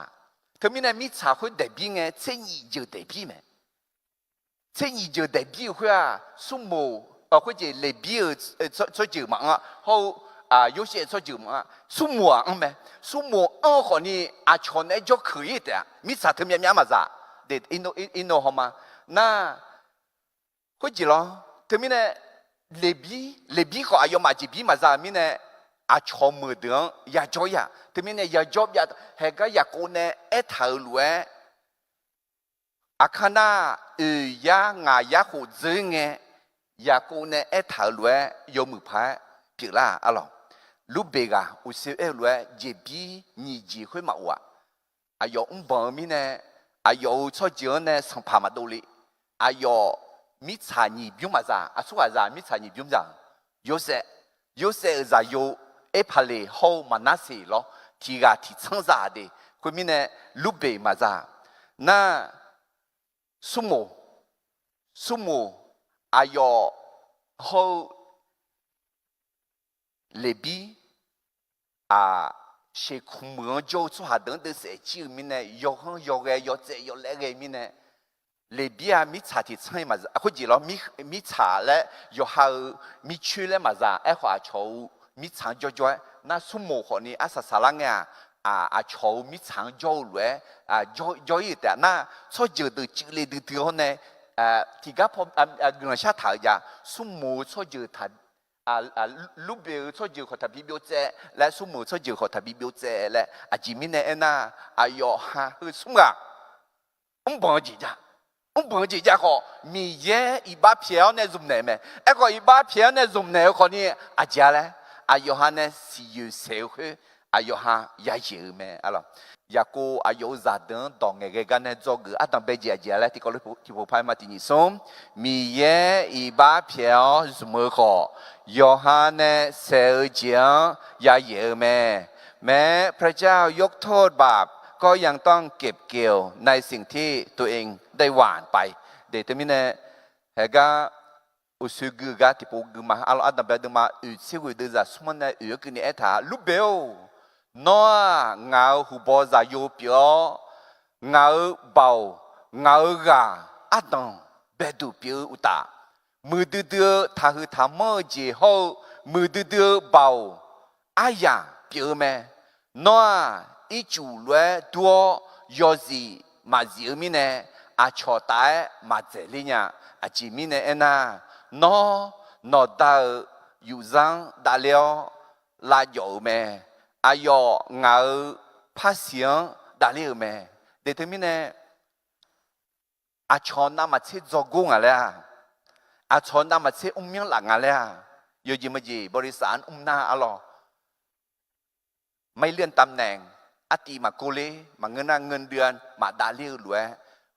Teumirnae mirtsaq khoer daeqbir ngae, tser nyiq jeuq daeqbir mae. Tser nyiq jeuq daeqbir-euq khoer-aq, Smrmoq, khoerjeq Leqbir-euq tsawrjeuq maqanr-a, hawr-eu Yorsaev tsawrjeuq maqanr-a, Smrmoq-aq anr mae. Smrmoq anr-eu khawfni aqcawq naeq-aer jawrkeuq-ir taef-a. Mirtsaq teu myavmyav maqza. Irnov hawma nar, khoerjeq lawr. Teumirnae Leqbir, Leqbir khawf aqyawfmaf jeqbir maqza-euq mirnae, aqcawq meuq deuq-anr yajawr-ir-aq. Teumirnae yajawr byav, haeqgar Yaqkov nae aertaq-euq lof-aer, Aqkar nar, oeq yar ngaq yar khof dzeur ngae, Yaqkov nae aertaq-euq lof-aer yawmuiq paq-aer pyeuflar-aq, arlawq. Lurbeq ghaq uqshoe aer-eu lof-aer jeqbir nyiq jeq khoer maqof-aq. Aqyawf mrbanq-eu mirnae, aqyawf-euq tsawrjeuq-anr nae sanqpaq maqdov le. Aqyawf mirtsaq nyiq bymr maqza, aqsurghaq zaq mirtsaq nyiq bymr za-euq, Yorsaev, Yorsaev-euq zaqyo Erpaqleq hawr-eu Maqnarseq lawr, tiq ghaq tiq tsanr za-aq de. Khoermirnae Lurbeq maqza. Nar, Smrmoq, Smrmoq, aqyawf hawr-eu Leqbir, aq, sheuqkmq meuq-anr jawr-eu tsawrhaq deuq-anr deuvsaef jir-euq mirnae, yawghanr yawghae yawtsaev yawlaer ghae mirnae, Leqbir-aq mirtsaq tiq tsanr-ir maqza, khoerjeq lawr, mirtsaq laer yawqha-euq mircoer laer maqza. Aerkhawf aqcawq-euq mirtsaq-anr jawrjawr-aer nar, Smrmoq khawfni arsaq saqlar ngae-aq, aqcawq-euq mirtsaq-anr jawr-eu lof-aer jawr-ir-euq taef-a. Nar, tsawrjeuq deuq cuivle duidui-awr nae tiqgar paw guiqlanq shar taq-euq jav. Smrmoq-eu tsawrjeuq, Lurbeq-euq tsawrjeuq khawf taqbi byovtsaev laer, Smrmoq-eu tsawrjeuq khawf taqbi byovtsaev laer. Aqjeq mirnae aernar, aqyawf ha heu smr ghaq mrbanq-eu jeq jav. Mrbanq-eu jeq jav khawf, Miqyaer iqbax pyaeq-awr nae zmqnaeq mae. Aerkhawf, iqbax pyaeq-awr nae zmqnaeq-eu khawfni aqjeq-a laer, aqyawf ha nae siqyoeq saeq-eu khoer, aqyawf ha yayaeq-eu mae, arlawq. Yaqkov aqyawf-euq zaqdeuq-anr dawq ngaeqghae gar nae dzawgeuf ardanqbae jeq aqjeq-a laer tiqkawv lof tiqpov paq-aer ma tiq nyiq smr. Miqyaer iqbax pyaeq-awr zmq-eu khawf, yawqha nae saeq-eu jeq-anr yayaeq-eu mae. แม้พระเจ้ายกโทษบาป ก็ยังต้องเก็บเกี่ยวในสิ่งที่ตัวเองได้หว่านไป De teumirnae, haeqgar uqshoe gui-eu gar tiqpov gui ma. Arlawq, ardanqbae deuvma oeq tser ghoeq deuvzaq smr-anr nae oeq-aer keuvni aertaq-a, Lurbeq-or, nawr-aq ngaq-euq huqbawq zaqyo pyeuf-awr, ngaq-euq baoq, ngaq-euq ghaq ardanq baeduq pyeuf-eu uqtaf, muiqdui dui-eu taqhuiq taqmanr-eu jeq hawr-eu, muiqdui dui-eu baoq aryaq pyeuf-eu mae. Nawr-aq, ircuf lof-aer dur-awr yawzif maqzif-eu mirnae, aqcawq taf-aer maqdzaeq ler nya. Aqjeq mirnae aernar, nawr nawqda-euq yufzar-anr davler-awr lavjawf-euq mae. Aqyawf ngaq-euq parsiq-anr davler-euq mae. De teumirnae, aqcawq navmaqtser dzawgor ngaq laer-aq, aqcawq navmaqtser mrmyanr laf nga laer-aq, yawjeq maqjeq บริษัท-anr mr nar, arlawq, ไม่เลื่อนตำแหน่ง, artiv maqkor ler, maqngeur nar เงินเดือน maqdavler-eu lof-aer,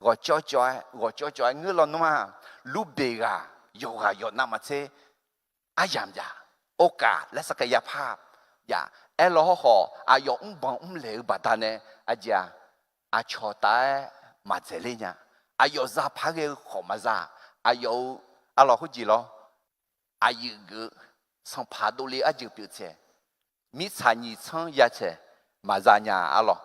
ghawqcawv cawv-aer, ghawqcawv cawv-aer ngeur lawnmr-aq, Lurbeq ghaq yawqghaq yawq navmaqtser aryamq yaf, โอกาส laer sarkhaeq yapar yaf. Aerlaw hawrkhawf, aqyawf mrbanq mrlaeq-eu baqdanae, aqjeq-aq, aqcawq taf-aer maqdzaeq ler nya. Aqyawf zapar ghae-eu khawf maqza. Aqyawf-euq, arlawq, khoerjeq lawr, aqyuif geuf-eu sanqpaq dovle arjeuq pyeuf tsaeq, mirtsaq nyiq tsanr ya tsaeq maqza nya, arlawq.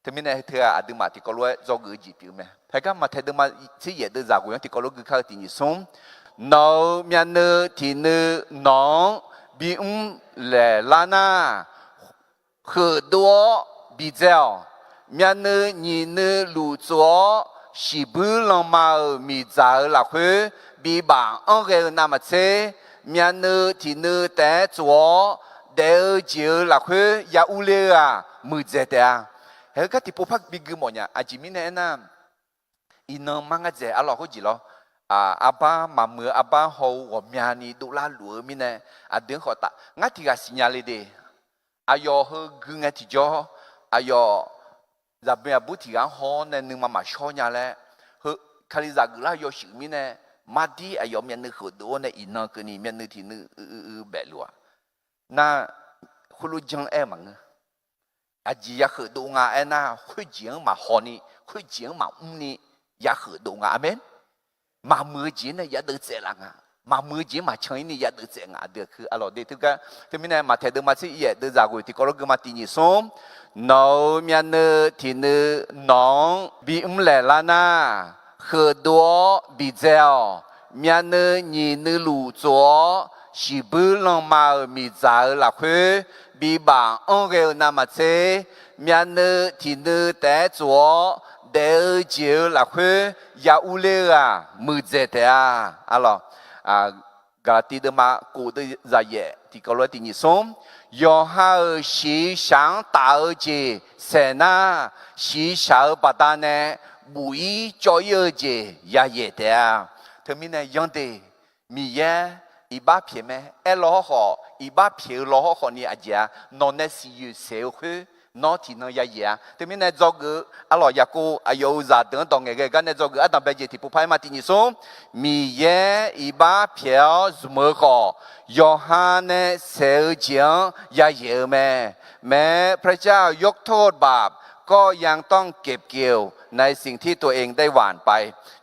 Teumirnae heu teu-aq, aqduimaf tiqkawv lof-aer dzawgeuf-eu jeq pyeuf mae. Haegar maqtaeq deuvma tser yaef deuvzaq ghoeq-anr tiqkawv lof gui kar-eu tiq nyiq smr. Nawq-euq myavnuiv tiq nuiv nawq-anr bimr laeq lar nar, heuq dov-awr bidzae-awq. Myavnuiv nyiq nuiv luf tsof-awr shiqbuir lanma-euq miqdzaq-euq lafkhoer bibaf anr ghae-eu navmaqtser, myavnuiv tiqnuiv taef-aer tsof-awr, daef-eu jeq-euq lafkhoer ya urler-eu-aq, muiqdzaeq taef-a. Haeq-eu gar tiqpov par bi gui mawfnya. Aqjeq mirnae aernar, iqnan mar ngar dzaeq arlawq khoerjeq lawr. Arbar maqmuiq-eu arbar haw-eu ghawqmyani dovlar luf-eu mirnae, aqdui-anr khawf taf ngar tiq ghaq siqnya le de. Aqyawf heu gui ngae tiqjawr, aqyawf zaqboeq aqbur tiq ghaq-anr haw-awr nae nuima maqshawr nya laer, heu Kalizaq geuflar yawshuif mirnae, mardir aqyawf myavnuiv kheufdov-awr nae iqnan keuvni myavnuiv tiqnuiv uiv uiv baef luf-aq. Nar, khoerlof janr aer-eu maqngeur. Aqjeq ya kheufdov nga aernar, khoerjeq-anr maqhaw ni, khoerjeq-anr maqmr ni, ya kheufdov nga. Aqmeq. Maqmuiq-eu jeq nae ya deuvtsaev laf nga. Maqmuiq-eu jeq-anr maqcan-ir ni ya deuvtsaev nga. Aqdui aqkuir arlawq de teugar. Teumirnae Maqtaeq deuvma tser yaef deuvzaq ghoeq tiqkawv lof geuvma tiq nyiq smr. Nawq-euq myavnuiv tiqnuiv nawq-anr bi mrlaeq lar nar, kheufdov-awr biqdzae-awq. Myavnuiv nyiq nuiluf tsof-awr, shiqbuir lanma-euq miqdzaq-euq lafkhoer bibaf anr ghae-eu navmaqtser, myavnuiv tiqnuiv taef-aer tsof-awr, daef-eu jeq-euq lafkhoer ya urler-eu-aq, muiqdzaeq taef-a. Arlawq, Gaqlaqtiv deuvma kof deuvzaq yaef tiqkawv lof-aer tiq nyiq smr. Yawqha-euq shiqshaq-anr taf-eu jeq saeq nar, shiqshaq-eu baqdanae buf-ir cawv-ir-eu jeq yayaeq taef-a. Teumirnae yanr de, Miqyaer iqbax pyaeq mae. Aerlaw hawrkhawf, iqbax pyaeq-eu law hawrkhawf ni aqjeq-a, nawq nae siqyoeq saeq-eu khoer, nawr tiqnan yayaeq-a. Teumirnae dzawgeuf-eu arlawq Yaqkov aqyawf-euq zaqdeuq-anr dawq ngaeqghae gar nae dzawgeuf ardanqbae jeq tiqpov par-aer ma tiq nyiq smr. Miqyaer iqbax pyaeq-awr zmq-eu khawf, yawqha nae saeq-eu jeq-anr yayaeq-eu mae. แม้พระเจ้ายกโทษบาป ก็ยังต้องเก็บเกี่ยวในสิ่งที่ตัวเองได้หว่านไป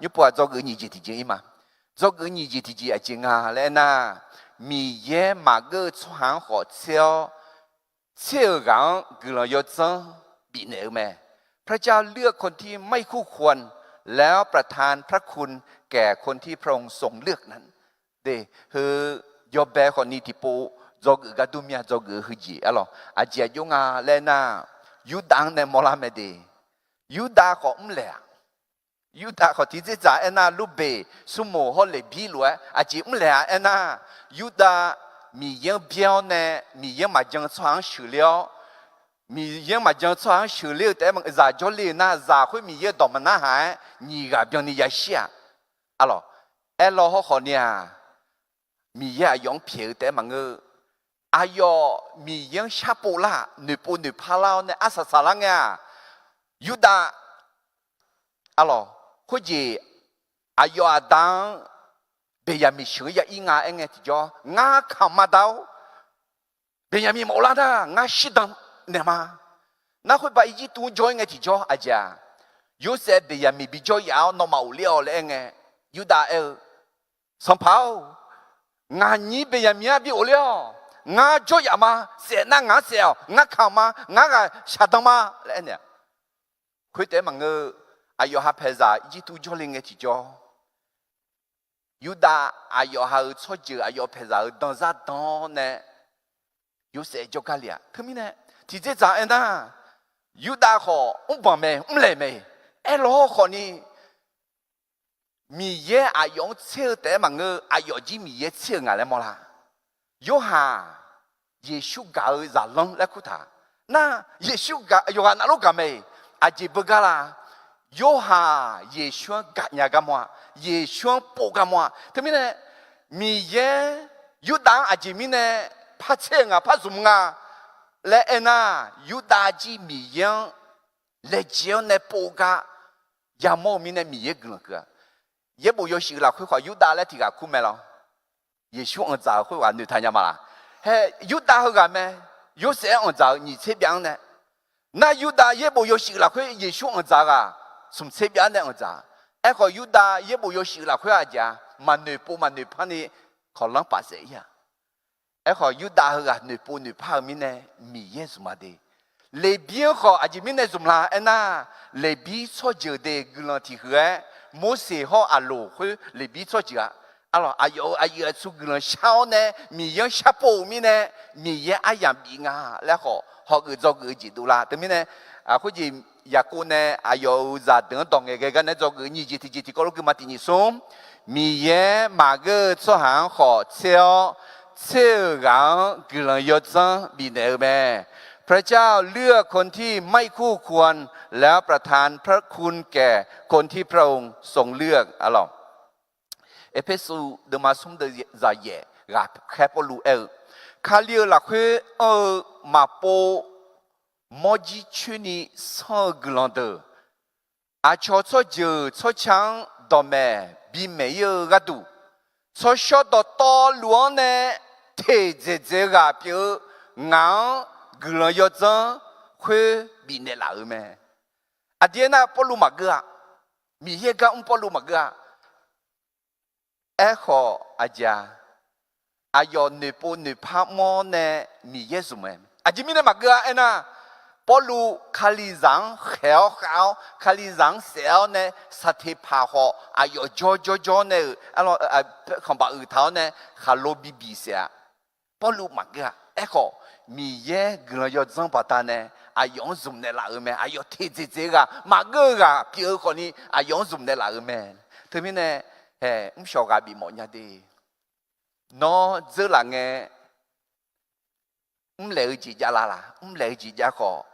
Nymrpov-aq dzawgeuf nyiq jeq tiqjeq-ir ma. Dzawgeuf nyiq jeq tiqjeq aqjeq nga laer aernar, Miqyaer maqgeur-eu tsawrhaq-anr khawf tser-awr, tser-euq ghaq-anr guiqlanq yawdzanr bifnaeq-eu mae. พระเจ้าเลือกคนที่ไม่คู่ควร แล้วประทานพระคุณแก่คนที่พระองค์ทรงเลือกนั้น Heu yawbae khawfni tiqpov dzawgeuf gar dur mir-a. Dzawgeuf-eu heujeq arlawq aqjeq aqjox nga laer aernar, Yurdav-anr nae mawrlar mae de. Yurdav khawf mrlaeq-aq, Yurdav khawf tiqdzer dzaq aernar, Lurbeq, Smrmuiq hawr Leqbir lof-aer aqjeq mrlaeq-a aernar, Yurdav Miqyaer-anr byaer-awr nae Miqyaer-anr maqjan-eu tsawrhaq-anr sheuqler-awr, Miqyaer-anr maqjan-eu tsawrhaq-anr sheuqler-eu taef-aer maqngeur, zaq jawrle-eu nar zaq khoer Miqyaer-eu dawq maqnar haq-aer nyiq ghaq byanni yashir-aq. Arlawq, aerlaw hawrkhawf ni-aq, Miqyaer aqyawf-anr pyaeq-eu taef-aer maqngeur. Aqyawf Miqyaer-anr sharpov lar, noeqpov noeqpar lar-awr nae arsaq saqlar ngae-aq, Yurdav, arlawq, khoerjeq aqyawf aqda-anr Beqyaqmiq sheuq-anr ya ir nga aer ngae tiqjawr, ngar kamq ma da-or, Beqyaqmiq maqghov lar nar ngar shirdan naeq ma. Nar khoer ba Irjirtuv-anr jawr-ir ngae tiqjawr aqjeq-aq, Yorsaev Beqyaqmiq bijawr yaf-awr nawmaf ghofler-awq laer aer ngae, Yurdav aer-eu, Sanqpaq-or, ngaq nyir Beqyaqmiq-anr bi ghofler-awq. Ngar jawr yaf ma. Saef nar ngaq-anr saef-awq. Ngar kamq ma. Ngar ghaq shaqdan ma laer aernaeq-a. Khoer taef-aer maqngeur, aqyawf ha paeqzaq Irjirtuv jawrle ngae tiqjawr, Yurdav aqyawf ha-euq tsawrjeuq aqyawf paeqzaq-euq danzar dan-awr nae Yorsaev jawrgar le-aq. Teumirnae tiqdzer dzaq aernar, Yurdav khawf mrbanq mae, mrlaeq mae. Aerlaw hawrkhawf ni Miqyaer aqyawf-anr tser-eu taef-aer maqngeur, aqyawf jir Miqyaer tser-euq ngaq laer mawrlar. Yorhaq, Yeqsur gaq-eu zaqlanr laer kurtaq. Nar, Yeqsur gaq, yawqghaq navluf gaq mae. Aqjeq beugar la? Yorhaq Yeqsur-anr gaqnya gar mawr-a. Yeqsur-anr pov gar mawr-a. Teumirnae Miqyaer Yurdav-anr aqjeq mirnae par tser-eu nga, par zmq nga laer aernar, Yurdav jir Miqyaer-anr laejae-awr nae pov gar yamawr-eu mirnae Miqyaer guiqlanq keuv-a. Yaerbof yawshuif lafkhoer khawf Yurdav laer tiq ghaq kur mae lawr. Yeqsur anqdzaq-euq khoerghaq noeqtaq nya ma laq? Hae, Yurdav heughaq mae. Yorsaev-anr anqdzaq-euq nyiq tser byav-anr nae. Nar Yurdav yaerbof yawshuif lafkhoer Yeqsur anqdzaq-eu ghaq smq tser byav-anr nae anqdzaq. Aerkhawf Yurdav yaerbof yawshuif lafkhoer aqjeq-a, maqnoeq pov maqnoeq par ni kawqlanr paf saef-ir-a. Aerkhawf Yurdav heughaq noeqpov noeqpar-eu mirnae Miqyaer zmq-a de. Leqbir-anr khawf aqjeq mirnae zmq la aernar, Leqbir tsawrjeuq de guiqlanq tiq huiq-aer, Morseq hawr Aqloq khoer Leqbir tsawrjeuq-a. Arlawq, aqyawf-euq aqyuif aqtsu guiqlanq shar-awr nae Miqyaer-anr sharpov-euq mirnae, Miqyaer aryamq bif nga laer khawf hawgeuf dzawgeuf-eu jeq dovlar. Teumirnae, khoerjeq Yaqkov nae aqyawf-euq zaqdeuq-anr dawq ngaeqghae gar nae dzawgeuf nyiq jeq tiqjeq tiqkawv lof guima tiq nyiq smr. Miqyaer maqgeur-eu tsawrhaq-anr khawf tser-awr, tser-euq ghaq-anr guiqlanq yawdzanr bifnaeq-eu mae. พระเจ้าเลือกคนที่ไม่คู่ควร แล้วประทานพระคุณแก่คนที่พระองค์ทรงเลือก arlawq. Erpersu deuvma smr deuv zaqyaef ghaqkhaer Pawrluv aer-eu, Kali-euq lafkhoer anr-eu maqpov mawrjir coerni sanr-eu guiqlanq deuq, aqcawq tsawrjeuq tsawrca-anr dawqmaeq bimaeq ir-eu gharduq, tsawrshawr dawqtawvluf-anr nae teq dzaeq dzaeq-eu ghaq pyeuf-eu ngaq-anr guiqlanq yawdzanr khoer bifnaeq laf-euq mae. Aqdui aernar, Pawrluv maqgeur-a. Miqyaer gar mr Pawrluv maqgeur-a. Aerkhawf aqjeq-a, aqyawf noeqpov noeqpar mr-awr nae Miqyaer zmq-aer, aqjeq mirnae maqgeur-a aernar, Pawrluv Kalizaq-anr khaeq-awr khav-awr, Kalizaq-anr saef-awr nae saqteqpaq khawf aqyawf jawr jawr jawr nae-euq, khanqbaq uiq taq-awr nae khaqlo bibiq saef-a. Pawrluv maqgeur-a. Aerkhawf, Miqyaer guiqlanq yawdzanr baqdanae aqyawf-anr zmq naeqlaf-euq mae. Aqyawf teq dzaeq dzaeq-eu ghaq, maqgeur-eu ghaq pyeuf-eu khawfni aqyawf-anr zmq naeqlaf-euq mae. Teumirnae, haeq mrshawq ghaq bifmawf nya de. Nawr dzeurlaf ngae, mrlaeq-eu jeq jav la laq? Mrlaeq-eu jeq jav khawf,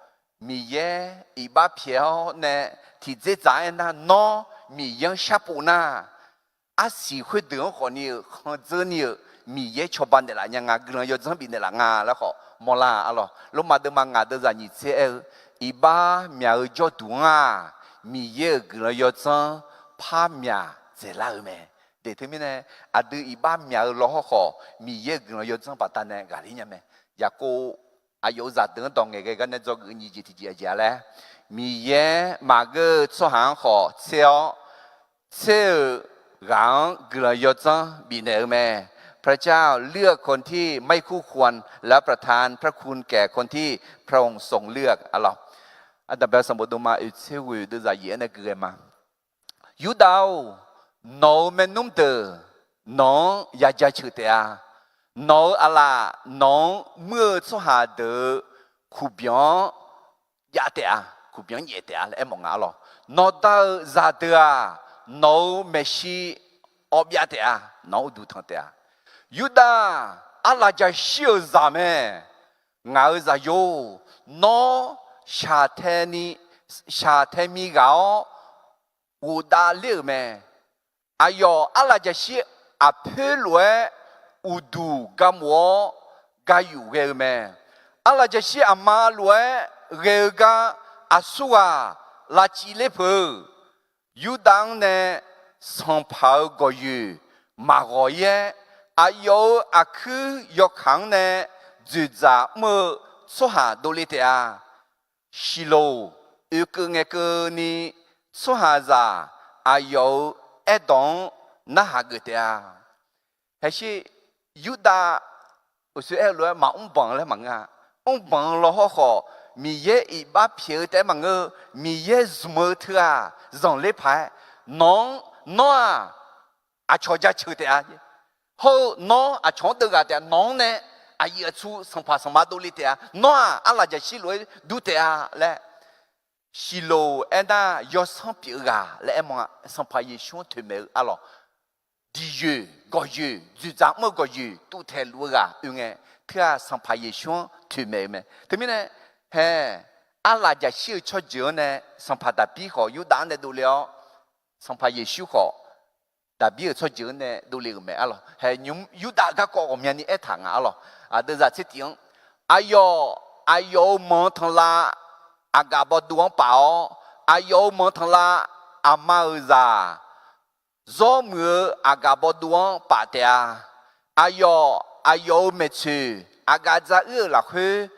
Miqyaer iqbax pyaeq-awr nae tiqdzerdzaq aernar, nawr Miqyaer-anr sharpov nar, arsiq khoerdeuq-anr khawfni-euq khanqdzeur ni-euq Miqyaer cawba naeqlaf nya nga, guiqlanq yawdzanr bifnaeq laf nga laer khawf mawrlar arlawq. Lormav deuvma ngaq deuvzaq nyiq tser aer-eu, iqbax myaq-eu jawrduq-anr-aq, Miqyaer-euq guiqlanq yawdzanr par myaq dzaeqlar-eu mae. Deq teumirnae, aqdui iqbax myaq-eu lawhawr khawf, Miqyaer-euq guiqlanq yawdzanr baqdanae ghaqler nya mae. Yaqkov aqyawf-euq zaqdeuq-anr dawq ngaeqghae gar nae dzawgeuf nyiq jeq tiqjeq aqjeq-a laer, Miqyaer maqgeur-eu tsawrhaq-anr khawf tser-awr, tser-euq ghaq-anr guiqlanq yawdzanr bifnaeq-eu mae. พระเจ้าเลือกคนที่ไม่คู่ควร แล้วประทานพระคุณแก่คนที่พระองค์ทรงเลือก arlawq. Aqdaq bae sanqbof deuvma oeq tser ghoeq deuvzaq yaef-aer nae guiqghae ma. Yurdav-or, nawq-euq maernmr deuq nawq-anr ya jaceuq taef-a. Nawq-euq aqlaf nawq-anr muir-eu tsawrhaq deuq-euq kuqbyanq-anr jav taef-a. Kuqbyanq-anr nyaef taef-a laer aermawf nga arlawq. Nawqda-euq zaqdeuq-aq, nawq-euq maeqshi awbyav taef-a. Nawq-anr uqduq tanq taef-a. Yurdav, arlaf jaqshir-euq zaq mae. Ngaq-euq zaqyo-or, nawr shaqtae ni, shaqtae mi ghaq-awr ghofdav ler-euq mae. Aqyawf arlaf jaqshir aqpoer lof-aer uqduq ga mof-awr ga yuf ghae-eu mae. Arlaf jaqshir aqma lof-aer ghae-eu gar aqsurghaq lavcivler peuq-eu, Yurdav-anr nae sanqpaq-euq gawqyoeq maqghawq-ir-aer, aqyawf-euq aqkuir yawkaq-anr nae dzoeqdzaq mr-eu tsawrhaq dovle taef-a. Shiqloq oekeuv ngaekeuvni, tsawrhaqzaq aqyawf-euq aerdawq-anr narhaq geuf taef-a. Haeqshir, Yurdav uqshoe aer-eu lof-aer maqmr banq laer maqngeur-a. Mr banq-eu lawhawr khawf, Miqyaer iqbax pyaeq-eu taef-aer maqngeur-eu, Miqyaer zmq-eu teughaq zanqler paq-aer, nawq-anr, nawr-aq, aqcawq jaceuq taef-a. Hawr-eu nawr aqcawq-anr deuvghaq taef-a. Nawq-anr nae aqyuif aqtsu sanqpaq sanqma dovle taef-a. Nawr-aq, arlaf jaqshir lof-aer dur taef-a laer. Shiqloq aernar, yawsanr pyeuf-eu ghaq laer aermawf-a. Sanqpaq Yeqsur-anr toeqmaeq-eu arlawq. Diqyoeq gawqyoeq, dzoeqdzaq mr-eu gawqyoeq tuvtaeq luf-eu ghaq oe ngae, teughaq Sanqpaq Yeqsur-anr toeqmaeq-eu mae. Teumirnae, hae, arlaf jaqshir-eu tsawrjeuq-anr nae Sanqpaq Daqbir khawf Yurdav-anr nae dovle-awr, Sanqpaq Yeqsur khawf Daqbir-euq tsawrjeuq-anr nae dovle-euq mae arlawq. Hae, nymq Yurdav garkawv ghawqmyani aertaq nga arlawq. Aqdeuvzaq tser tiq-anr, aqyawf, aqyawf-euq manq tanqlav aqgaf bawduv-anr paf-awr, aqyawf-euq manq tanqlav aqma-euq zaq zawrmuiq-eu aqgaf bawduv-anr paf taef-a. Aqyawf, aqyawf-euq maeqtsoeq aqgaf dzaruir-euq lafkhoer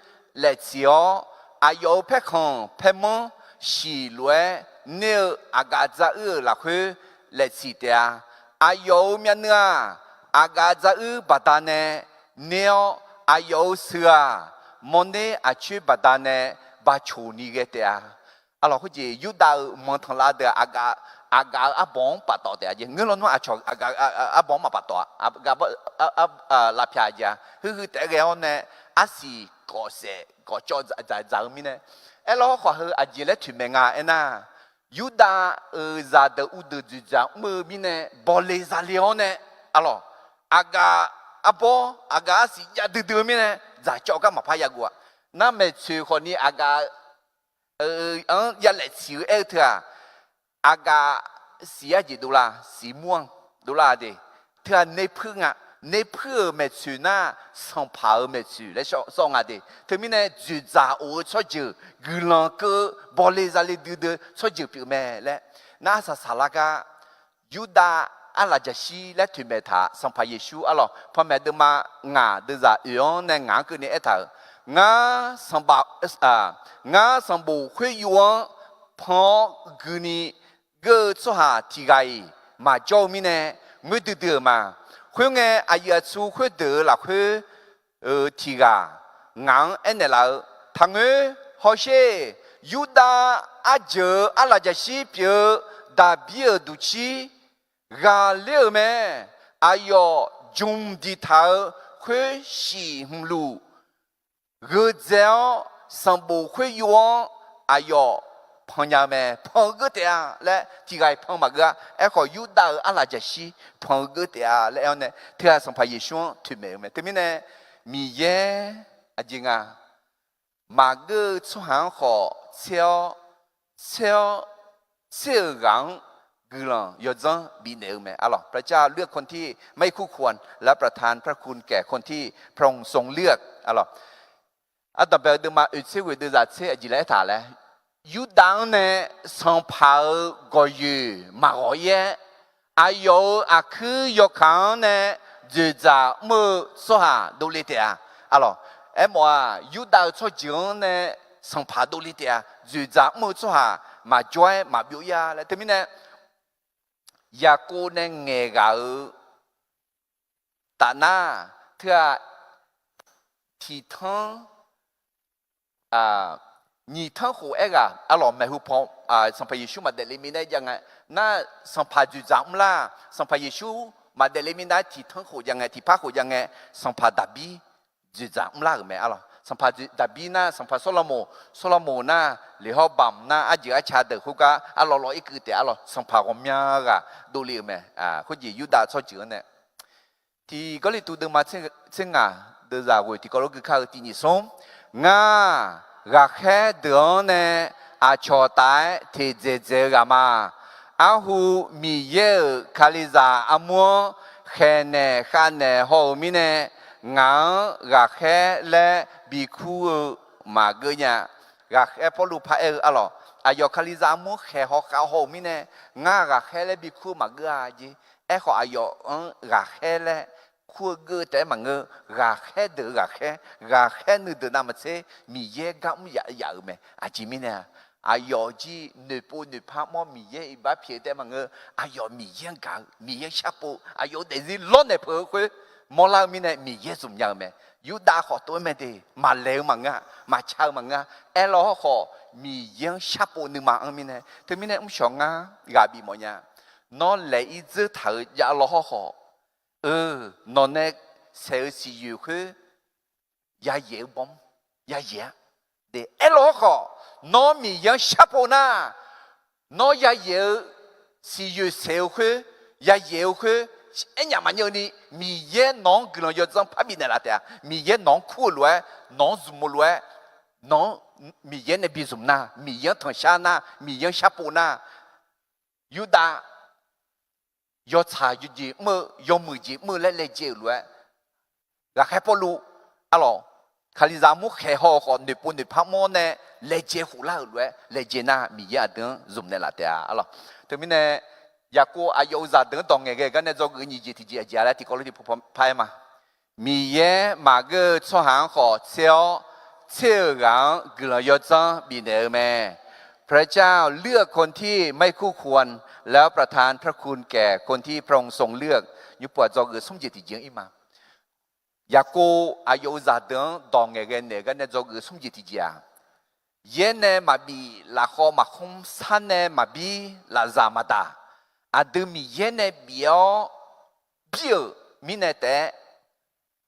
laeqtsiq-awr, aqyawf-euq paerkhanq paermanr shiq lof-aer ner-eu aqgaf dzaruir-euq lafkhoer laeqtsiq taef-a. Aqyawf-euq myavnuiv-aq, aqgaf dzaruir baqdanae ner-awr, aqyawf-euq seuq-aq, mawrner aqcoer baqdanae bacoq ni ghae taef-a. Arlawq, khoerjeq Yurdav-euq manq tanqlav deuq-aq, aqgaf, aqgaf-euq arbawq-anr paftawf taef-a jeq. Ngeur lawnmr aqcawq aqgaf arbawq-anr maqpaftawf-a. Lavpyaq jeq-aq, huiqhuiq taef-aer ghae-awr nae, arsiq kawf saef kawf cawv dzaq dzaq-eu mirnae, Aerlawr hawrkhawf heu aqjeq laer toeqmaeq nga aernar, Yurdav-euq zaqdeuq uvdeuq dzoeqdzaq mr-eu mirnae bawle zale-awr nae, arlawq, aqgaf arbawr aqgaf arsiq jav duidui-eu mirnae dzaqcawv gar maqpar yageuf-a. Nar maeqtsoeq khawfni aqgaf-anr yalaef siq-eu aer-eu teu-aq, aqgaf siq arjeq dovlar, siq mur-anr dovlar-a de. Teu-aq, nerpuir nga. Nerpuir-euq maeqtsoeq nar, sanqpaq-euq maeqtsoeq laer sawr nga de. Teumirnae dzoeqdzaq of-eu tsawrjeuq, guiqlanq keuv-eu bawle zale duidui-eu tsawrjeuq pyeuf mae laer nar, arsaq saqlar gar Yurdav arlaqjaqshir laer toeqmaeq taq-a. Sanqpaq Yeqsur arlawq, panmaeq deuvma ngaq deuvzaq oeq-anr nae ngaq-anr keuvni aertaq-euq, Ngar sanqbof, ngar sanqbof khoeryuv-anr pan-awr guini geur-eu tsawrhaq tiq ghaq-iq maqjawr-eu mirnae, ngoer duidui-euq ma. Khoerngae, aqyuif aqtsu khoerdeuq-euq lafkhoer-euq tiq ghaq ngaq-anr aernaeq laf-eu, Taqngoer, hawsher. Yurdav arjeuq-euq arlaqjaqshir pyeuf-eu Daqbir-euq duqcir ghaqler-euq mae. Aqyawf jmq diqtaq-eu khoershif hmq luf gheudzae-awr, sanqbof khoeryuv-anr aqyawf pannya-eu mae. Pan-eu geur taef-a laer tiq ghaq-iq pan maqgeur-a. Aerkhawf, Yurdav-euq arlaqjaqshir pan-eu geur taef-a laer aer-awr nae, teu-aq Sanqpaq Yeqsur-anr toeqmaeq-eu mae. Teumirnae Miqyaer aqjeq nga maqgeur-eu tsawrhaq-anr khawf tser-awr, tser-awr, tser-euq ghaq-anr guiqlanq yawdzanr bifnaeq-eu mae. Arlawq, พระเจ้าเลือกคนที่ไม่คู่ควร แล้วประทานพระคุณแก่คนที่พระองค์ทรงเลือก Arlawq, ardanqbae-eu deuvma oeq tser ghoeq deuvzaq tser aqjeq laer aertaq laer, Yurdav-anr nae sanqpaq-euq gawqyoeq maqghawq-ir-aer, aqyawf-euq aqkuir yawkaq-anr nae dzoeqdzaq mr-eu tsawrhaq dovle taef-a. Arlawq, aermawf-aq, Yurdav-euq tsawrjeuq-anr nae sanqpaq dovle taef-a. Dzoeqdzaq mr-eu tsawrhaq maqjawr-aer maqbyov-ir-a laer. Teumirnae Yaqkov nae ngaeq ghaq-eu tafnar, teu-aq, tiq tanr, nyiq tanr khof aerghaq arlawq maeqhu paw, Sanqpaq Yeqsur maqdaef le mirnae jav ngae, nar sanqpaq dzoeqdzaq mrlar, Sanqpaq Yeqsur maqdaef le mirnae tiq tanr khof jav ngae, tiq par khof jav ngae, sanqpaq Daqbir dzoeqdzaq mrlar-euq mae. Arlawq, sanqpaq Daqbir nar sanqpaq Sawrlaqmoq, Sawrlaqmoq nar Leqhawrbamq nar arjeuq arca deuq khoergar arlawq lawq-ir keuv taef. Arlawq, sanqpaq ghawqmya ghaq dovle-euq mae. Khoerjeq Yurdav tsawrjeuq-anr nae Tiq Gawrliqtu deuvma tser ngaq deuvzaq ghoeq tiqkawv lof gui kar-eu tiq nyiq smr, Ngar, ghaqkhaer deuq-anr nae aqcawq taf-aer teqdzaeq dzaeq-eu ghaq ma. Arhu Miqyaer-euq Kalizaq armur-anr khaeqnaeq khavnaeq haw-euq mirnae, ngaq-anr ghaqkhaer laer bikur-eu maqgeur nya. Ghaqkhaer Pawrluv paraer-eu arlawq, aqyawf Kalizaq armur-anr khaeq haw khav haw-euq mirnae, ngar ghaqkhaer laer bikur-eu maqgeur-a jeq. Aerkhawf, aqyawf-anr ghaqkhaer laer kur-eu geur taef-aer maqngeur. Ghaqkhaer deuq-eu ghaqkhaer, ghaqkhaer nuideuq navmaqtser Miqyaer gar mr yaf yaf-euq mae. Aqjeq mirnae-aq, aqyawf jir noeqpov noeqpar mawr Miqyaer iqbax pyaeq-eu taef-aer maqngeur. Aqyawf Miqyaer-anr gaq-eu, Miqyaer-anr sharpov, aqyawf-euq daefzir lawrnaeq peuq-eu khoer mawrlar-eu mirnae Miqyaer zmq nya-eu mae. Yurdav khawf tov-aer mae de, maqlaeq-eu maqngeur-a, maqca-eu maqngeur-a. Aerlawr hawrkhawf, Miqyaer-anr sharpov nuima-anr mirnae, teumirnae mrshawq ngar ghaq bif mawfnya. Nawr laeq-ir dzeur taq-eu javlawr hawrkhawf, eu, nawq nae saeq-eu siqyoeq khoer yayaeq-eu bawm, yayaeq-a. De, aerlawr hawrkhawf, nawr Miqyaer-anr sharpov nar, nawr yayaeq-eu siqyoeq saeq-eu khoer, yayaeq-eu khoer, aernyaf maqnyeur ni, Miqyaer nawq-anr guiqlanq yawdzanr parbif naeqlaf taef-a. Miqyaer nawq-anr kur-eu lof-aer, nawq-anr zmq-eu lof-aer, nawq-anr Miqyaer nae bizmq nar, Miqyaer-anr tanqshar nar, Miqyaer-anr sharpov nar, Yurdav yawtsaq yawjeq mr-eu, yawmuiq jeq mr-eu laer laejae-euq lof-aer, ghaqkhaer Pawrluv, arlawq, Kalizaq armur khaeq haw-eu khawf noeqpov noeqpar mawr nae laejae khoflar-euq lof-aer laejae nar, Miqyaer aqdui-anr zmq naeqlaf taef-a. Arlawq, teumirnae Yaqkov aqyawf-euq zaqdeuq-anr dawq ngaeqghae gar nae dzawgeuf nyiq jeq tiqjeq aqjeq-a laer tiqkawv lof tiqpov par-aer ma. Miqyaer maqgeur-eu tsawrhaq-anr khawf tser-awr, tser-euq ghaq-anr guiqlanq yawdzanr bifnaeq-eu mae. พระเจ้าเลือกคนที่ไม่คู่ควร แล้วประทานพระคุณแก่คนที่พระองค์ทรงเลือก Nymr pov-aq dzawgeuf smr jeq tiqjeq-anr ir ma. Yaqkov aqyawf-euq zaqdeuq-anr dawq ngaeqghae naeq-eu gar nae dzawgeuf smr jeq tiqjeq-aq, yaer nae maqbif, lafkhawv maqkhmr, sar nae maqbir, lafzaq maqdaq, aqdui Miqyaer nae bif-awr bir-euq mirnae taef-aer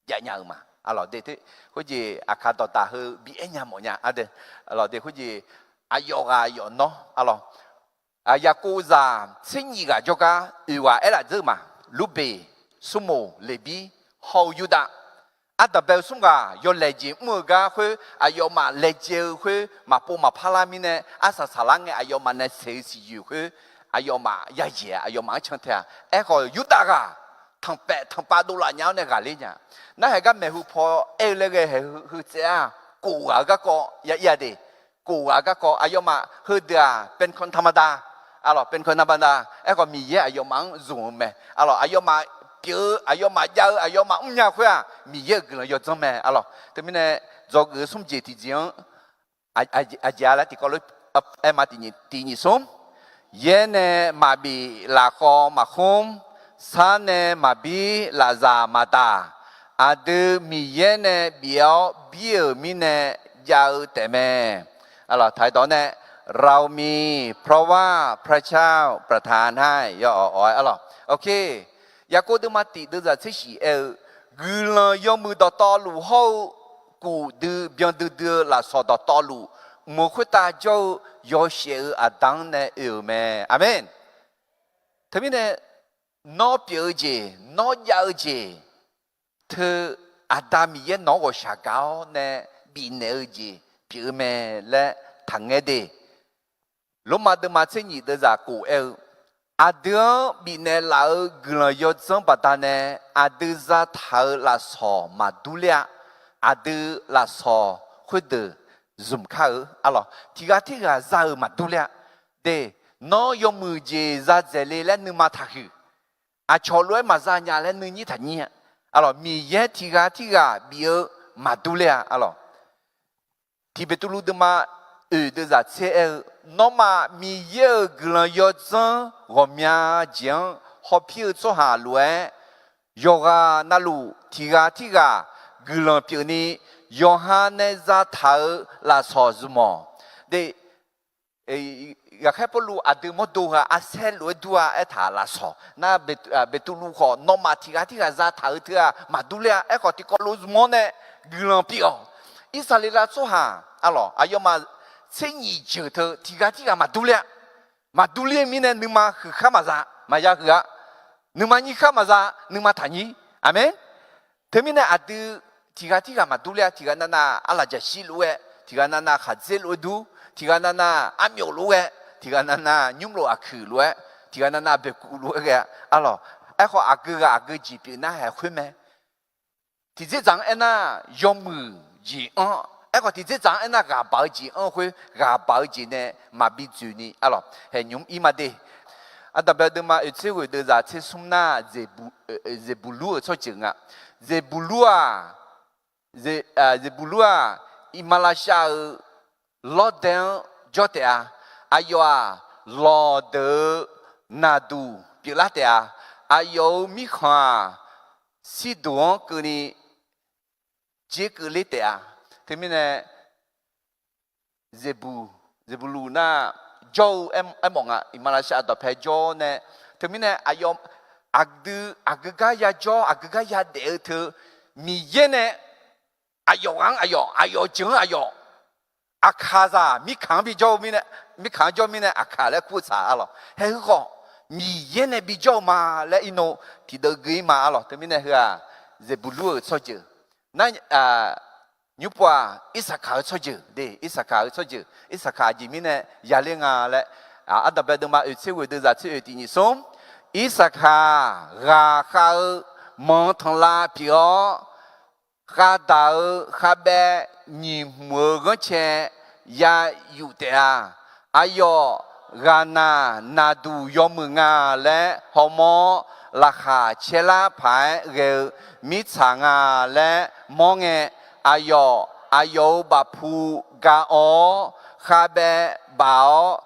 jav nya-eu ma. Aqlawq de, khoerjeq aqkaq dawqdaq heu bi aer nya mawf nya. Aqlawq de, khoerjeq aqyawf ghaq yawf nawr, aqlawq, Yaqkov zaq tser nyif ghaq jawrgar oeq ghaq aerlaf dzeur ma. Lurbeq, Smrmoq, Leqbir, hawr-eu Yurdav. Ardanqbae-eu smr ghaq yawlaeq jeq mr-eu gar khoer, aqyawfmaf laejae-eu khoer maqpov maqpar lar mirnae, arsaq saqlar ngae aqyawfmaf nae saeq-eu siqyoeq khoer, aqyawfmaf yayaeq-a, aqyawfmaf-anr can tae-a. Aerkhawf, Yurdav ghaq tanqpaef tanqpav dovlaf nya-awr nae ghaqler nya. Narhaq gar maeqhu paw aer-eu laer ghae haeq heu tsaev-a. Kof ghaq-eu garkawv ya ir-a de. Kof ghaq-eu garkawv aqyawfmaf heudeuq-aq, เป็นคนธรรมดา. Aqlawq, เป็นคนธรรมดา. Aerkhawf, Miqyaer aqyawfmaf-anr zmq-eu mae. Aqlawq, aqyawfmaf pyeuf-eu, aqyawfmaf jav-eu, aqyawfmaf mrnya khoer-aq, Miqyaer-euq guiqlanq yawdzanr mae. Aqlawq, teumirnae dzawgeuf-eu smr jeq tiqjeq-anr aqjeq-a laer tiqkawv lof-aer ma, tiq nyiq smr. Yaer nae maqbif lafkhawv maqkhmr, sar nae maqbir lafzaq maqdaq, aqdui Miqyaer nae bif-awr bir-euq mirnae jav-eu taefmae. Aqlawq, taq-aer dawq nae, เรามี เพราะว่าพระเจ้าประทานให้ yaw-awq-aer. Aqlawq, ok. Yaqkov deuvma tiq deuvzaq tser shif aer-eu, guiqlanq yawmuiq dawqtawvluf hawr-eu kuf dui byan duidui-eu lafsawq dawqtawvluf, mq-eu khoertav jawr-eu yawshaef-eu aqda-anr nae oe-euq mae. Aqmeq. Teumirnae, nawr pyeuf-eu jeq, nawr jav-eu jeq, teu Aqda Miqyaer nawq-anr ghawqshaq gaq-awr nae bifnaeq-eu jeq pyeuf-eu mae laer taqngaer de. Lormav deuvma tser nyif deuvzaq kof aer-eu, aqdui-anr bifnaeq laf-euq guiqlanq yawdzanr baqdanae aqdui zataq-euq lafsawq maqdur ler-a. Aqdui lafsawq khoerdeuq zmq kar-eu. Aqlawq, tiq ghaq tirghaq za-euq maqdur ler-a. De, nawr yawmuiq jeq za dzaeq le laer nuima taqhuiq. Aqcawq lof-aer maqza nya laer nuinyir taqnyir-a. Aqlawq, Miqyaer tiq ghaq tirghaq bif-eu maqdur ler-a. Aqlawq, tiq Beqtuvluv deuvma oeq deuvzaq tser aer-eu, nawmaf Miqyaer-euq guiqlanq yawdzanr ghawqmya jeq-anr hawpir-eu tsawrhaq lof-aer, yawqghaq navluf tiq ghaq tirghaq guiqlanq pyeufni, yawqha nae zataq-euq lafsawq zmq-awq. De, ghaqkhaer Pawrluv aqdui mawrdo heu-aq, arsaer lof-aer dur-a aertaq lafsawq nar, Beqtuvluv khawf nawmaf tiq ghaq tirghaq zataq-eu teu-aq maqdur ler-a. Aerkhawf, tiqkawv lof zmq-awr nae guiqlanq pyeuf-awq. Irsaqleqlav tsawrhaq, aqlawq, aqyawfmaf tser nyif jeuq teu tiq ghaq tirghaq maqdur ler-a. Maqdur ler-eu mirnae nuima huiq khar maqza, maqya huiq-a. Nuima nyir khar maqza, nuima taqnyir. Aqmeq. Teumirnae aqdui tiq ghaq tirghaq maqdur ler-a. Tiq ghaq navnav arlaqjaqshir lof-aer, tiq ghaq navnav khaqdzer lof-aer dur, tiq ghaq navnav armyawf lof-aer, tiq ghaq navnav nymrlof aqkuiq lof-aer, tiq ghaq navnav boeqkuv lof-aer ghae-a. Aqlawq, aerkhawf aqgeu ghaq aqgeu jeq pyeuf nar haeq khoer mae. Tiqdzerdzaq anr aernar, yawmuiq jeq anr. Aerkhawf, tiqdzerdzaq anr aernar, ghaq baq-eu jeq anr-eu khoer, ghaq baq-eu jeq nae maqbi dzoeqni, aqlawq, haeq nymq ir ma de. Aqdanqbae deuvma oeqtser ghoeq deuvzaq tser smr nar, Zeqbuqlur-euq tsawrjeuq nga. Zeqbuqlur-aq, Zeqbuqlur-aq, iqmalavshav-euq lawrdae-anr jawr taef-a. Aqyawf-aq, lawqdeuq-eu naqduq pyeuflar taef-a. Aqyawf-euq mirkhanq-aq, sirduq-anr keuvni jerkeuv ler taef-a. Teumirnae, Zeqbuq, Zeqbuqlur nar jawr-eu aermawf nga. Iqmalavshav dawqpae jawr nae, teumirnae aqyawf aqdui aqgeugar yajawr, aqgeugar yadaef-eu teu, Miqyaer nae aqyawf ghaq-anr aqyawf, aqyawf jeuq-anr aqyawf, aqkaqzaq mirkhanq-anr bijawr-eu mirnae, mirkhanq-anr jawr mirnae aqkaq laer kur-eu tsaq, aqlawq. Haeq heu khawf, Miqyaer nae bijawr-eu ma laer irnov tiqdeuv gui ir ma, aqlawq. Teumirnae heu-aq, Zeqbuqlur-euq tsawrjeuq nar, nymrpov-aq, Irsaqkaq-eu tsawrjeuq de, Irsaqkaq-eu tsawrjeuq, Irsaqkaq aqjeq mirnae yaler nga laer, Aqdanqbae deuvma oeqtser ghoeq deuvzaq tser oeq tiq nyiq smr, Irsaqkaq ghaqkhav-eu manq tanqlav pyeuf-awr, khavdaq-eu khavbaev nyiq hmq-eu ghanrcae ya yuf taef-a. Aqyawf ghaqnaq naqduq yawmuiq nga laer hawmawr-awr, laqkhaq caerlar paq-aer ghae-eu mirtsaq nga laer mawr ngae, aqyawf, aqyawf-euq bafpu ga awv-awr, khavbaev baf-awr,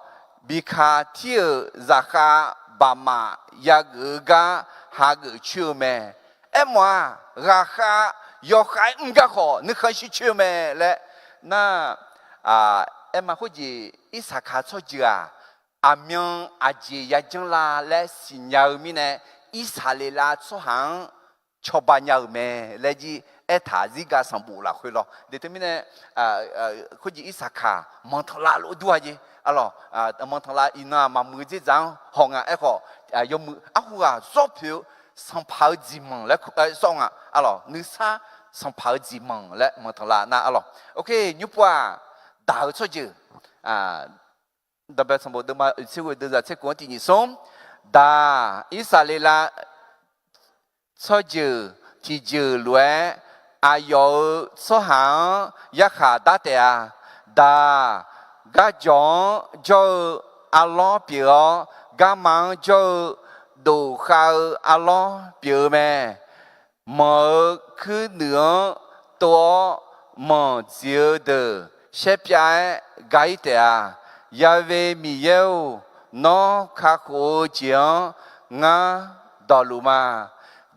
biqkaq tir-euq zaqkhav baqmaf yageuf-eu gar hageuf coer-eu mae. Aermawf-aq, ghaqkhav yawkhav-aer mr gar khawf nuikhanr shir coer-eu mae laer nar, aer ma. Khoerjeq Irsaqkaq tsawrjeuq-aq, aqmyan aqjeq yajanr la laer siqnya-eu mirnae, Irsaqleqlav tsawrhaq-anr cawba nya-euq mae laer jir aertaq zirga sanqbof lafkhoer lawr. De teumirnae, khoerjeq Irsaqkaq manqtanqlav lof dur-a jeq, arlawq, manqtanqlav iqnan-aq maqmuiq-eu dzerdzaq-anr haw nga. Aerkhawf, yawmuiq arhu ghaq zawr poeq-eu sanqpaq-eu dziqmanq laer sawr nga, arlawq, nuisar sanqpaq-eu dziqmanq laer manqtanqlav nar, arlawq. Oke, nymrpov-aq, daq-eu tsawrjeuq, Danqbae sanqbof deuvma oeqtser ghoe deuvzaq tser kov-anr tiq nyiq smr, daq, Irsaqleqlav tsawrjeuq tiqjeuq lof-aer, aqyawf-euq tsawrhaq-anr yarkhaq dar taef-a. Daq, garjawq-anr jawr-eu arlawr pyeuf-awr, garma-anr jawr-eu dof khav-eu arlawr pyeuf-eu mae. Manq-euq kuirnuiv-anr tov-awr, manq dziq-eu deuq shaer pyav-aer ga-ir taef-a. Ya've Miqyaer-or, nawr kakhof-eu jeq-anr ngar dawqluf ma.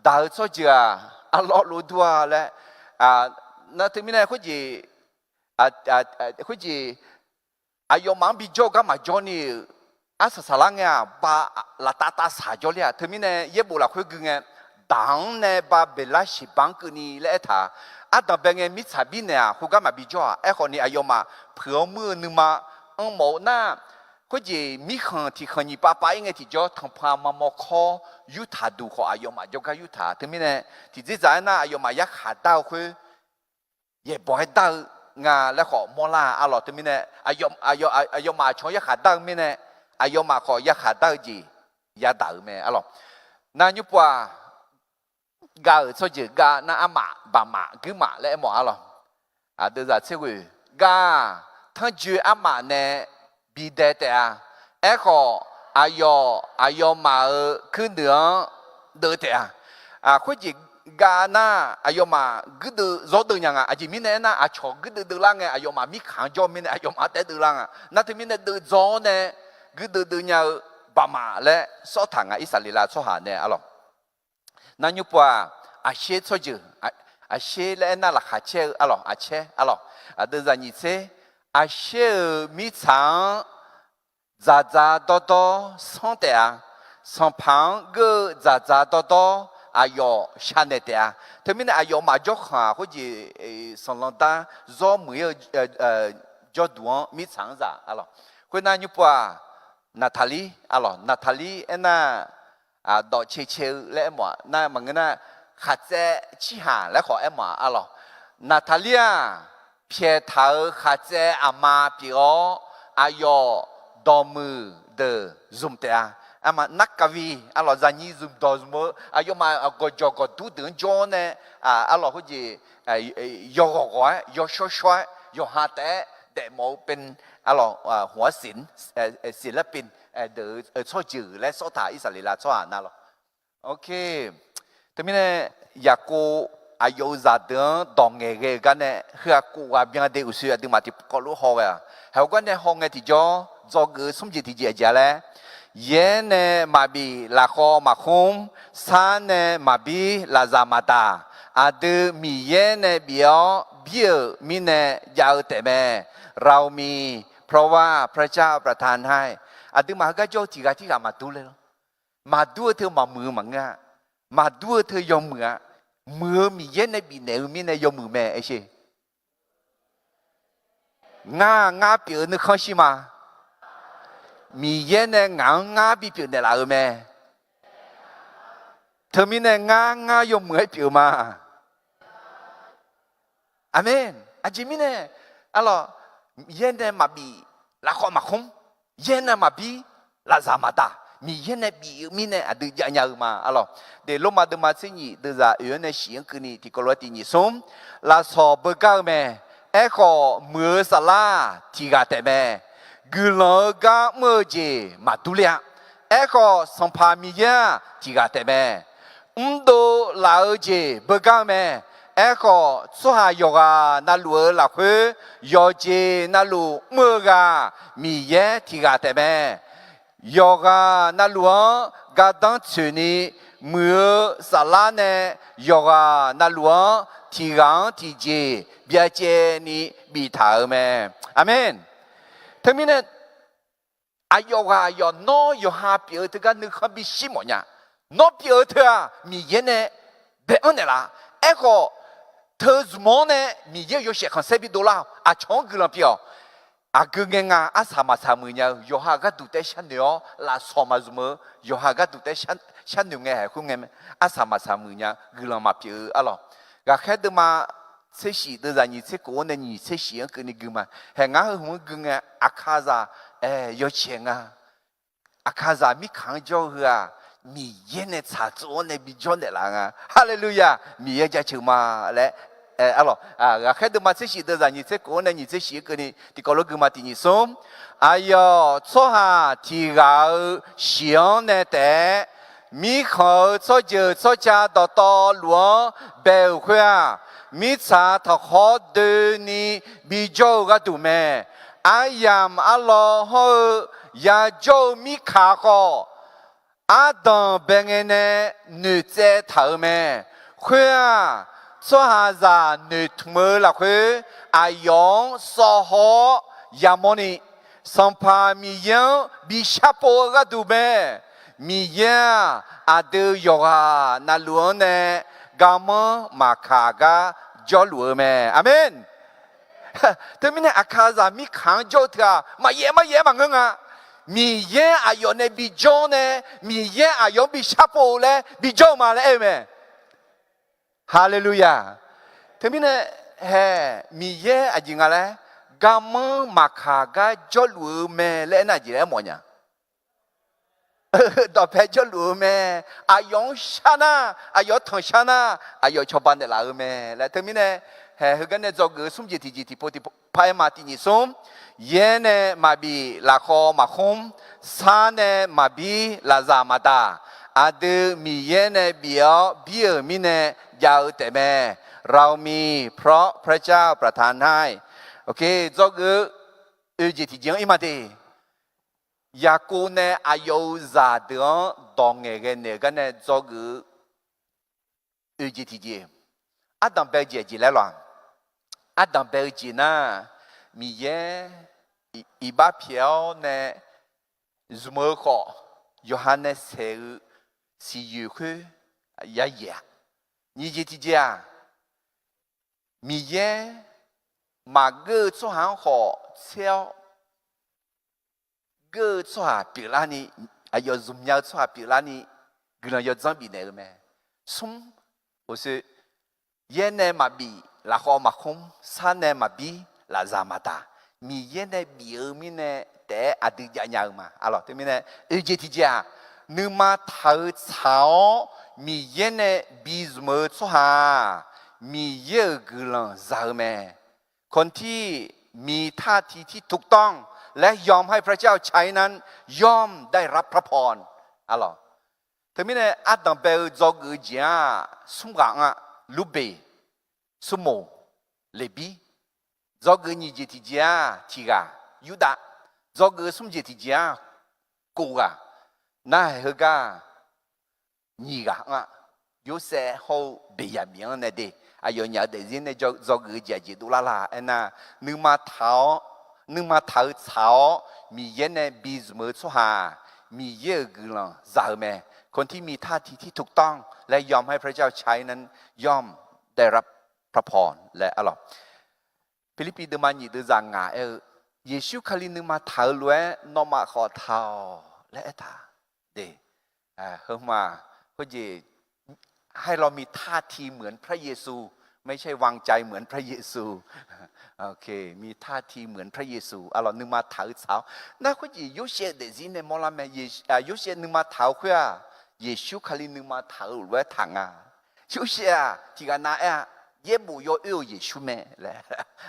Daq-eu tsawrjeuq-aq, arlawr lof dur-a laer, nar teumirnae khoerjeq, khoerjeq aqyawfmaf-anr bijawr-eu gar maqjawr ni-euq arsaq saqlar ngae-aq, ba laftav tav saq jawrler-aq. Teumirnae yaerbof lafkhoer gui ngae, daq-anr nae ba beqlar shiqba-anr keuvni laer aertaq-a. Ardanqbae ngae mirtsaq birnaeq-aq, khoergar maqbi jawr-aq. Aerkhawfni aqyawfmaf puiq-awr muir-eu nuima anrmawf-eu nar, khoerjeq mirkhanq tiqkhanq nyiq pav pav-ir ngae tiqjawr tanqpanq maqmawr kawr yurtaq duq khawf aqyawfmaf jawrgar yurtaq. Teumirnae tiqdzerdzaq aernar, aqyawfmaf yarkhaq dar-eu khoer yaeqbawq-aer dar-eu nga laer khawf mawrlar-a, arlawq. Teumirnae aqyawfmaf aqcawq-anr yarkhaq dar-eu mirnae, aqyawfmaf khawf yarkhaq dar-eu jeq yadaq-euq mae, arlawq. Nar nymrpov-aq, gav-euq tsawrjeuq gav nar, armaf, baqmaf, guirmaf laer aermawf, arlawq. Aqdui zaq tser ghoeq gav-aq, tanrjoe armaf nae bidae taef-a. Aerkhawf, aqyawf aqyawfmaf-euq kuirnuiv-anr deuv taef-a. Khoerjeq gav nar, aqyawfmaf guirdeuv zawr deuv nya nga. Aqjeq mirnae aernar, aqcawq guirdeuv deuv lar ngae, aqyawfmaf mirkhanq-anr jawr mirnae aqyawfmaf-anr taef-aer deuv lar nga. Nar teumirnae deuv dzawr-awr nae guirdeuv deuv nya-eu baqmaf laer sawrtaq nga, Irsaqleqlav tsawrhaq nae, arlawq. Nar nymrpov-aq, aqsher tsawrjeuq, aqsher laer aernar laqkhaq caer-eu, arlawq, aqcaer, arlawq. Aqdui zaq nyiq tser, aqsher-euq mirtsaq-anr dzaqdzaq dawrdawr sanr taef-a. Sanqpaq-anr geur-eu dzaqdzaq dawrdawr aqyawf shar naeq taef-a. Teumirnae aqyawfmaf jawrkhanq-aq, khoerjeq sanqlanq dar zawr muiq-ir-eu jawrduq-anr mirtsaq-anr zaq, arlawq. Khoernar nymrpov-aq, Naqtaqlir, arlawq, Naqtaqlir aernar, dawq cae cae-eu laer aermawf-a. Nar maqngeur nar, khaqtsaev cirhaq laer khawf aermawf-a, arlawq. Naqtaqlir-aq, pyaeq taq-euq khaqtsaev aqma pyeuf-awr, aqyawf dawqmuiq deuq zmq taef-a. Arma narkavi, arlawq, zaqnyiq zmq dawq zmq-eu aqyawfmaf gawqjawq gawqdur deuq-anr jawr-awr nae, arlawq, khoerjeq yawghawq ghawq-aer, yawshawr shawr-aer, yawqha taef-aer daefmawf-eu pen, arlawq, hmq-anr siq, siqlar pen deuq-eu tsawrjeuq laer sawrtaq, Irsaqleqlav tsawrhaq nar lawq. Oke. Teumirnae, Yaqkov aqyawf-euq zaqdeuq-anr dawq ngaeqghae-eu gar nae, heu-aq kov ghaq byan de uqshoe aqduimaf tiqkawv lof haw ghae-aq. Haiq-eu gar nae haw ngae tiqjawr dzawgeuf-eu smr jeq tiqjeq aqjeq-a laer, yaer nae maqbif lafkhawv maqkhmr, sar nae maqbir lafzaq maqdaq, aqdui Miqyaer nae bif-awr bir-euq mirnae jav-eu taefmae. เรามีพระว่าพระเจ้าประทานให้. Aqduimaf heugar jawr-eu tiq ghaq tirghaq maqdur le lawr. Maqdur-eu teu maqmuiq-eu maqngeur-a. Maqdur-eu teu yawmuiq-a. Muiq-eu Miqyaer nae bifnaeq-eu mirnae yawmuiq mae, aer sher. Ngar, ngar pyeuf-eu nuikhanr shir ma. Miqyaer nae ngaq-anr ngar bipyeuf naeqlaf-euq mae. Teumirnae ngar, ngar yawmuiq-aer pyeuf-eu ma. Aqmeq. Aqjeq mirnae, arlawq, yaer nae maqbif, lafkhawf maqkhmr, yaer nae maqbir, lafzaq maqdaq, Miqyaer nae bif-eu mirnae aqdui jav nya-eu ma, arlawq. De Lormav deuvma tser nyiq deuvzaq oeq-anr nae shiq-anr keuvni tiqkawv lof-aer tiq nyiq smr, lafsawq beugar-eu mae. Aerkhawf, muiq-eu saflar tiq ghaq taefmae. Guiqlanq-eu gar mr-eu jeq maqdur ler-a. Aerkhawf, Sanqpaq Miqyaer-aq tiq ghaq taefmae. Mrdov laf-eu jeq beugar-eu mae. Aerkhawf, tsawrhaq yawqghaq navluf-eu lafkhoer, yawqjeq navluf mr-eu ghaq Miqyaer tiq ghaq taefmae. Yawqghaq navluf-anr gardanr tsoeqni, muiq-eu saflar nae yawqghaq navluf-anr tiq ghaq-anr tiqjeq byacaevni biftaq-euq mae. Aqmeq. Teumirnae, aqyawf ghaq aqyawf nawr yawqha pyeuf-eu teugar nuikhanr bishir mawfnya. Nawr pyeuf-eu teu-aq, Miqyaer nae bae-anr naeqlaf. Aerkhawf, Teu zmq-anr nae Miqyaer-euq yawshaef khanqsaer bi dovlar-awq. Aqcawq-anr guiqlanq pyeuf-awq. Aqgeu ngae nga arsaq maqsaq muiq nya-eu, yawqha gharduq taef sharnoeq-awr lafsawq maqzmq-eu, yawqha gharduq taef sharnoeq ngae haeq khoerngae, arsaq maqsaq muiq nya-eu guiqlanq maqpyeuf-eu arlawq. Ghaqkhaer deuvma tser shif deuvzaq nyiq tser kof-anr nae nyiq tser shif-anr keuvni gui ma. Haeq ngar heu hmq-anr gui ngae, Aqkaqzaq, ae, yawcaeq nga. Aqkaqzaq mirkhanq-anr jawr-eu heu-aq, Miqyaer nae tsaqtsov-anr nae bijawr naeqlaf nga. Haleluya! Miqyaer jaceuq ma laer, arlawq, ghaqkhaer deuvma tser shif deuvzaq nyiq tser kof-anr nae nyiq tser shif-anr keuvni tiqkawv lof gui ma. Tiq nyiq smr, aqyawf tsawrhaq tiq ghaq-euq shiq-anr nae taef-aer, mirkhanq-euq tsawrjeuq tsawrca dawqtawvluf-anr bae-euq khoer-aq, mirtsaq taqkhawr doeni bijawr-eu gharduq mae. Aryamq arlawr hawr-eu yajawr-eu mirkaq khawf, ardanq bae ngae nae noeqtsaev taq-euq mae. Khoer-aq, tsawrhaqzaq noeqtmq-eu lafkhoer aqyawf-anr sawv haw-awr yamawrni, Sanqpaq Miqyaer-anr bi sharpov-eu gharduq mae. Miqyaer-aq, aqdui yawqghaq navluf-anr nae garmanr maqkaq gar jawrluf-eu mae. Aqmeq. Teumirnae Aqkaqzaq mirkhanq-anr jawr-eu teu-aq, maqyaef maqyaef-aer maqngeur nga. Miqyaer aqyawf nae bijawr nae, Miqyaer aqyawf-anr bi sharpov-eu laer bijawr-eu ma laer aer-eu mae. Haleluya! Teumirnae haeq Miqyaer aqjeq nga laer, garmanr maqkaq gar jawrluf-eu mae laer aernar, aqjeq laer aermawf nya. Dawqpae jawrluf-eu mae. Aqyawf-anr shar nar, aqyawf-anr tanqshar nar, aqyawf cawba naeqlaf-eu mae laer. Teumirnae haeq heugar nae dzawgeuf-eu smr jeq tiqjeq tiqpov tiqpov par-aer ma. Tiq nyiq smr, yaer nae maqbif, lafkhawv maqkhmr, sar nae maqbir, lafzaq maqdaq, aqdui Miqyaer nae bif-awr bir-euq mirnae jav-eu taefmae. เรามีเพราะพระเจ้าประทานให้ Dzawgeuf-eu oeq jeq tiqjeq-anr ir ma de. Yaqkov nae aqyawf-euq zaqdeuq-anr dawq ngaeqghae naeq-eu gar nae dzawgeuf-eu oeq jeq tiqjeq, ardanq bae-eu jeq aqjeq laer lawq. Ardanq bae-eu jeq nar, Miqyaer iqbax pyaeq-awr nae zmq-eu khawf, yawqha nae saeq-eu siqyoeq khoer yayaeq-a. Nyiq jeq tiqjeq-aq, Miqyaer maqgeur-eu tsawrhaq-anr khawf tser-awr, geur-eu tsawrhaq pyeuflarni, aqyawf zmq nya-eu tsawrhaq pyeuflarni, guiqlanq yawdzanr bifnaeq-eu mae. Smr, oqsoe, yaer nae maqbif, lafkhawv maqkhmr, sar nae maqbir, lafzaq maqdaq, Miqyaer nae bif-eu mirnae taef-aer aqdui jav nya-eu ma. Arlawq, teumirnae oeq jeq tiqjeq-aq, nuima taq-eu tsaq-awr Miqyaer nae bizmq-eu tsawrhaq-aq, Miqyaer-euq guiqlanq za-eu mae. คนที่มีท่าทีที่ถูกต้องและยอมให้พระเจ้าใช้นั้นย่อมได้รับพระพร Arlawq, teumirnae ardanq bae-eu dzawgeuf-eu jeq-aq, smr ghaq anr-a. Lurbeq, smrmoq, Leqbir. Dzawgeuf nyiq jeq tiqjeq-aq tiq ghaq, Yurdav. Dzawgeuf smr jeq tiqjeq-aq, kof ghaq. Nar-aq heugar nyiq ghaq anr-a. Yorsaev hawr-eu Beqyaqmiq-anr nae de, aqyawfnyaf-eu daefzir nae dzawgeuf-eu jeq aqjeq dovlar la aernar, nuima taq-awr, nuima taq-eu tsaq-awr Miqyaer nae bizmq-eu tsawrhaq-aq, Miqyaer-euq guiqlanq za-eu mae. คนที่มีท่าทีที่ถูกต้องและยอมให้พระเจ้าใช้นั้นย่อมได้รับพระพร laer arlawq. Pirlirpiv deuvma nyiq deuvzaq ngaq aer-eu, Yeqsur Kali nuima taq-eu lof-aer nawmaf khawf taq-awq laer aertaq. De, heu ma, khoerjeq, ให้เรามีท่าทีเหมือนพระเยซู ไม่ใช่วางใจเหมือนพระเยซู มีท่าทีเหมือนพระเยซู arlawq, nuima taq-eu tsaq-awr. Nar khoerjeq Yorsaev-eu daefzir nae mawrlar mae. Yorsaev nuima taq-eu khoer-aq, Yeqsur Kali nuima taq-eu lof-aer taq nga. Yorsaev-aq tiq ghaq nav aer-a, yaerbof yawoer-euq Yeqsur mae laer.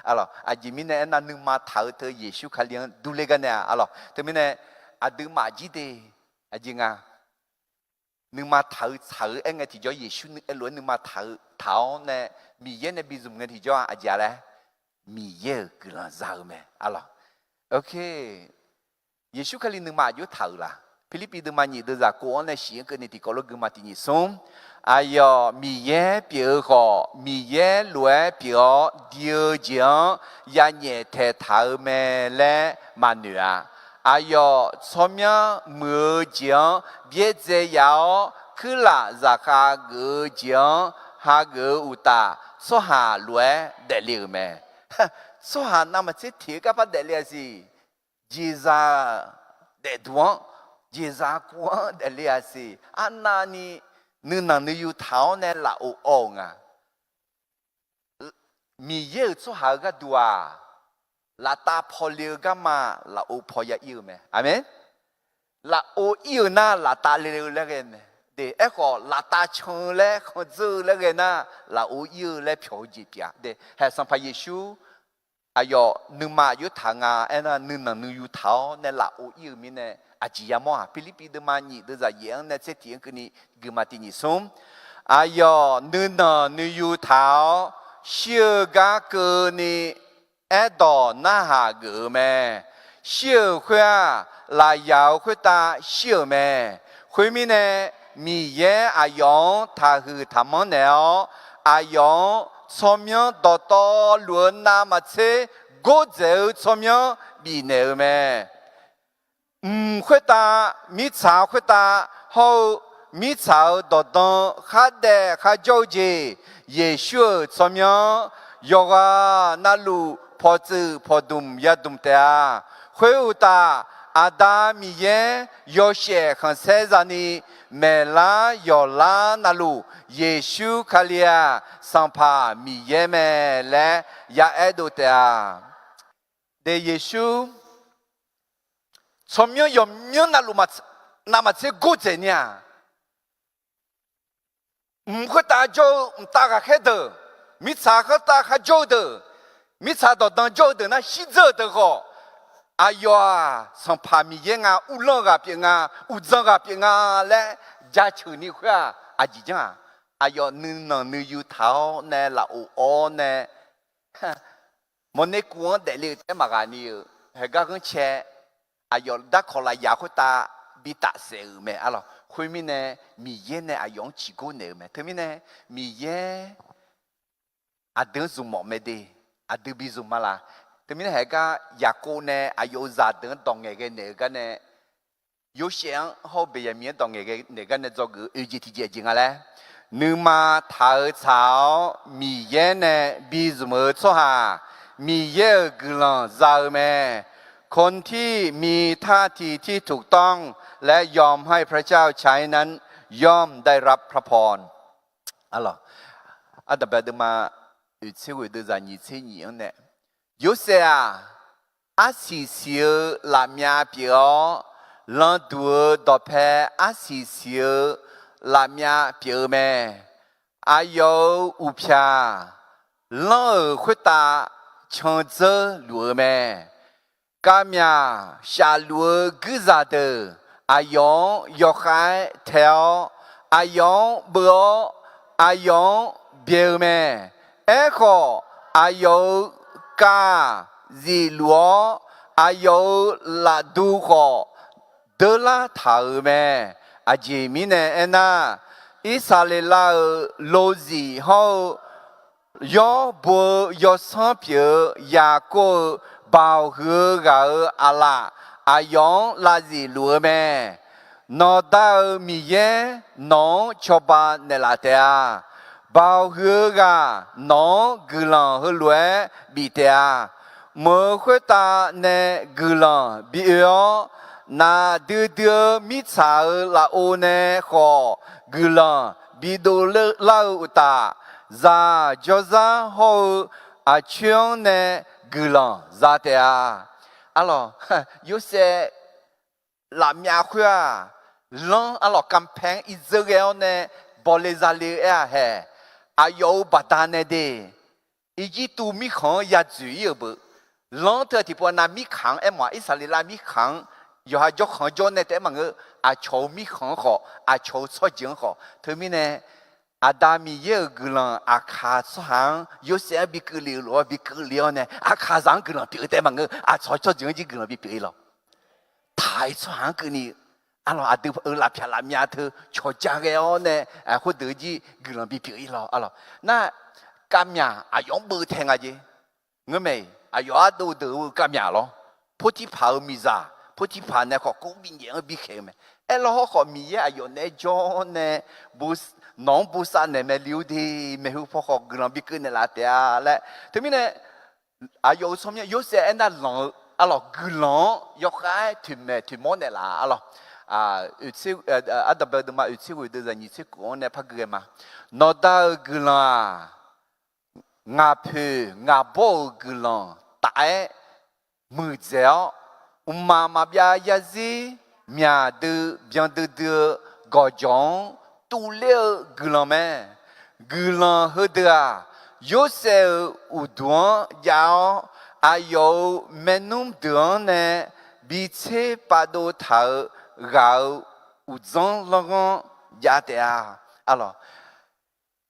Arlawq, aqjeq mirnae aernar, nuima taq-eu teu Yeqsur Kali-anr durler gar nae-a. Arlawq, teumirnae aqduimaf jir de, aqjeq nga, nuima taq-eu tsaq-eu aer ngae tiqjawr Yeqsur lof-aer nuima taq-eu taq-awr nae, Miqyaer nae bizmq ngae tiqjawr-a. Aqjeq-a laer, Miqyaer-euq guiqlanq za-eu mae. Arlawq, Yeqsur Kali nuima aqjox taq-euq laq? Pirlirpiv deuvma nyiq deuvzaq kof-anr nae shif-anr keuvni tiqkawv lof gui ma. Tiq nyiq smr, aqyawf Miqyaer pyeuf-eu khawf, Miqyaer lof-aer pyeuf-awr di-eu jeq-anr yanyaef taeqtaq-eu mae laer maqnoeq-a. Aqyawf tsawrmyanr muiq-eu jeq-anr byaerdzae yaf-awr, kuirlaf zaqkhav geuf-eu jeq-anr hageuf-eu uqtaf, tsawrhaq lof-aer daefle-euq mae. Tsawrhaq navmaqtser tiq-eu garpar daefle-a siq. Jeqzaq daefduq-anr, jeqzaq kuv-anr daefle-a siq. Arnavni nuinanq nuiyu taq-awr nae lafov awv-euq nga. Miqyaer-euq tsawrhaq-eu gharduq-aq, laftav pawle-eu garma lafov paw ya ir-eu mae. Aqmeq. Lafov ir-eu nar laftav le-eu laer ghae mae. De, aerkhawf laftav can-eu laer khanqdzeur-eu laer ghae nar, lafov ir-eu laer pyawq-eu jeq pyeuf-a. De, haeq Sanqpaq Yeqsur aqyawf nuima aqjox taq nga aernar, nuinanq nuiyu taq-awr nae lafov ir-eu mirnae aqjeq yamawr-aq. Pirlirpiv deuvma nyiq deuvzaq yaef-anr nae tser tiq-anr keuvni, guiqma tiq nyiq smr. Aqyawf nuinanq nuiyu taq-awr shir-eu gar keuvni aerdawq narhaq geuf-eu mae. Shir-euq khoer-aq, lafyaq-euq khoertav shir-euq mae. Khoermirnae, Miqyaer aqyawf-anr taqhuiq taqmanr naeq-awr, aqyawf-anr tsawrmyanr dawqtawvluf-eu navmaqtser gordzaeq-eu tsawrmyanr bifnaeq-eu mae. Mq khoertav, mirtsaq khoertav hawr-eu mirtsaq-euq dawqdan khardaef kharjawr-eu jeq, Yeqsur-euq tsawrmyanr yawqghaq navluf pawqtsuif pawqdmq yadmq taef-a. Khoeruqtaf, Aqda Miqyaer yawshaef khanqsaer zani maeqlar yawqlar navluf, Yeqsur Kali-aq, Sanqpaq Miqyaer mae laer yaaer dov taef-a. De, Yeqsur tsawrmyanr yawqmyanr navluf navmaqtser gordzaeq ni-aq, mq khoertav jawr-eu mqtav ghaqkhaer deuq, mirtsaq khoertav kharjawr-eu deuq, mirtsaq dawqdan jawr-eu deuq nar shirdzeur-euq deuq khawf, aqyawf-aq Sanqpaq Miqyaer nga, uvlanr ghaq pyeuf nga, uqdzan ghaq pyeuf nga laer jaceuq ni khoer-aq, aqjeq janr-aq, aqyawf nuinanq nuiyu taq-awr nae lafov awr nae mawrner kuv-anr daefle-eu taef-aer maqghaq ni-euq haeqgar ghanrcae, aqyawf darkawq lafyaq khoertav bi tafsaef-euq mae. Arlawq, khoermirnae, Miqyaer nae aqyawf-anr ciqgor naeq-euq mae. Teumirnae, Miqyaer aqdui-anr zmq mawf mae de, aqdui bi zmq ma laq. Teumirnae haeqgar Yaqkov nae aqyawf-euq zaqdeuq-anr dawq ngaeqghae naeq-eu gar nae, Yorsaev-anr hawr-eu Beqyaqmiq-anr dawq ngaeqghae naeq gar nae dzawgeuf-eu oeq jeq tiqjeq aqjeq nga laer, nuima taq-eu tsaq-awr Miqyaer nae bi zmq-eu tsawrhaq, Miqyaer-euq guiqlanq za-eu mae. คนที่มีท่าทีที่ถูกต้อง และยอมให้พระเจ้าใช้นั้น ย่อมได้รับพระพร Arlawq, ardanqbae deuvma oeq tser ghoeq deuvzaq nyiq tser nyiq-anr nae, Yorsaev-aq, arsiq siq-eu lafmyav pyeuf-awr, landuq-eu dawqpae arsiq siq-eu lafmyav pyeuf-eu mae. Aqyawf-euq uqpyaq lanr-euq khoertav candzeur luf-eu mae. Kavmyaq shafluf-eu guirzaq deuq aqyawf-anr yawkhav-aer tae-awr, aqyawf-anr beuv-awr, aqyawf-anr byae-eu mae. Aerkhawf, aqyawf-euq kav zifluf-awr, aqyawf-euq lafdu khawf deurlar taq-euq mae. Aqjeq mirnae aernar, Irsaqleqlav-euq lozif hawr-eu yawr bo-eu yawsanr pyeuf-eu Yaqkov-euq baoq huiq-eu ghaq-euq aqlaf, aqyawf-anr lavzif luf-eu mae. Nawqda-euq Miqyaer nawq-anr cawba naeqlaf taef-a. Baoq huiq-eu ghaq nawq-anr guiqlanq heulof-aer bif taef-a. Mq-euq khoertav nae guiqlanq bi oe-awr, nafdui dui-eu mirtsaq-euq lafov nae khawf guiqlanq bidov lar-eu uqtaf, zaq jawrzar hawr-eu aqcoer-anr nae guiqlanq za taef-a. Arlawq, Yorsaev lafmyav khoer-aq, lanr arlawq kanpae-anr irdzeur ghae-awr nae bawle zale-eu aer-aq haeq, aqyawf-euq baqdanae de, Irjirtuv mirkhanq-anr yadzoeq ir-euq beu, lanr teu tiqpov nav mirkhanq-anr aermawf-aq, Irsaqleqlav mirkhanq-anr yawqha jawrkhanq jawr nae taef-aer maqngeur, aqcawq-euq mirkhanq-anr khawf, aqcawq-euq tsawrjeuq-anr khawf, teumirnae Aqda Miqyaer-euq guiqlanq aqkaq tsawrhaq-anr Yorsaev-anr bi keuvle-eu lof-aer bi keuvle-awr nae, aqkaqzaq-anr guiqlanq pyeuf-eu taef-aer maqngeur, aqcawq tsawrjeuq-anr jir guiqlanq bi pyeuf ir lawq. Taq-euq tsawrhaq-anr keuvni, arlawq, aqdui-euq lafpyaq lafmyav teu cawqja ghae-awr nae, khoerdeuq-eu jir guiqlanq bi pyeuf ir lawq. Arlawq, nar, kavmyaq aqyawf-anr beuv tae nga jeq. Ngeurmae-iq, aqyawf ardov deuq-eu kavmyaq lawr. Portirpaq-euq miqzaq, Portirpaq nae khawf kov binyaef-anr bikhaeq-eu mae. Aerlawr hawrkhawf Miqyaer aqyawf naeq-aer jawr-awr nae, bo nawq-anr bosav naeq mae li-ur de, maeqhu paw khawf guiqlanq bikeuv naeqlaf taef-a laer. Teumirnae aqyawf-euq tsawrmyanr Yorsaev aernar lanq-eu arlawq guiqlanq-anr yawkhav-aer toeqmaeq toeqmawr naeqlaf arlawq. Ardanqbae deuvma oeqtser ghoeq deuvzaq nyiq tser kov-anr nae par gui ghae ma. Nawqda-euq guiqlanq-aq, ngaq poeq ngaq bawr-euq guiqlanq taf-aer muiqdzaeq-awr, mqmaq maqbyav yarzir myaq dui byan duidui-eu gawqjawq-anr tuvler-eu guiqlanq mae. Guiqlanq heudeuq-aq, Yorsaev-euq uqduq-anr jav-awr, aqyawf-euq maernmr deuq-anr nae bitser pavdov taq-euq ghaq-euq uqdzanr lanrghanr jav taef-a. Arlawq,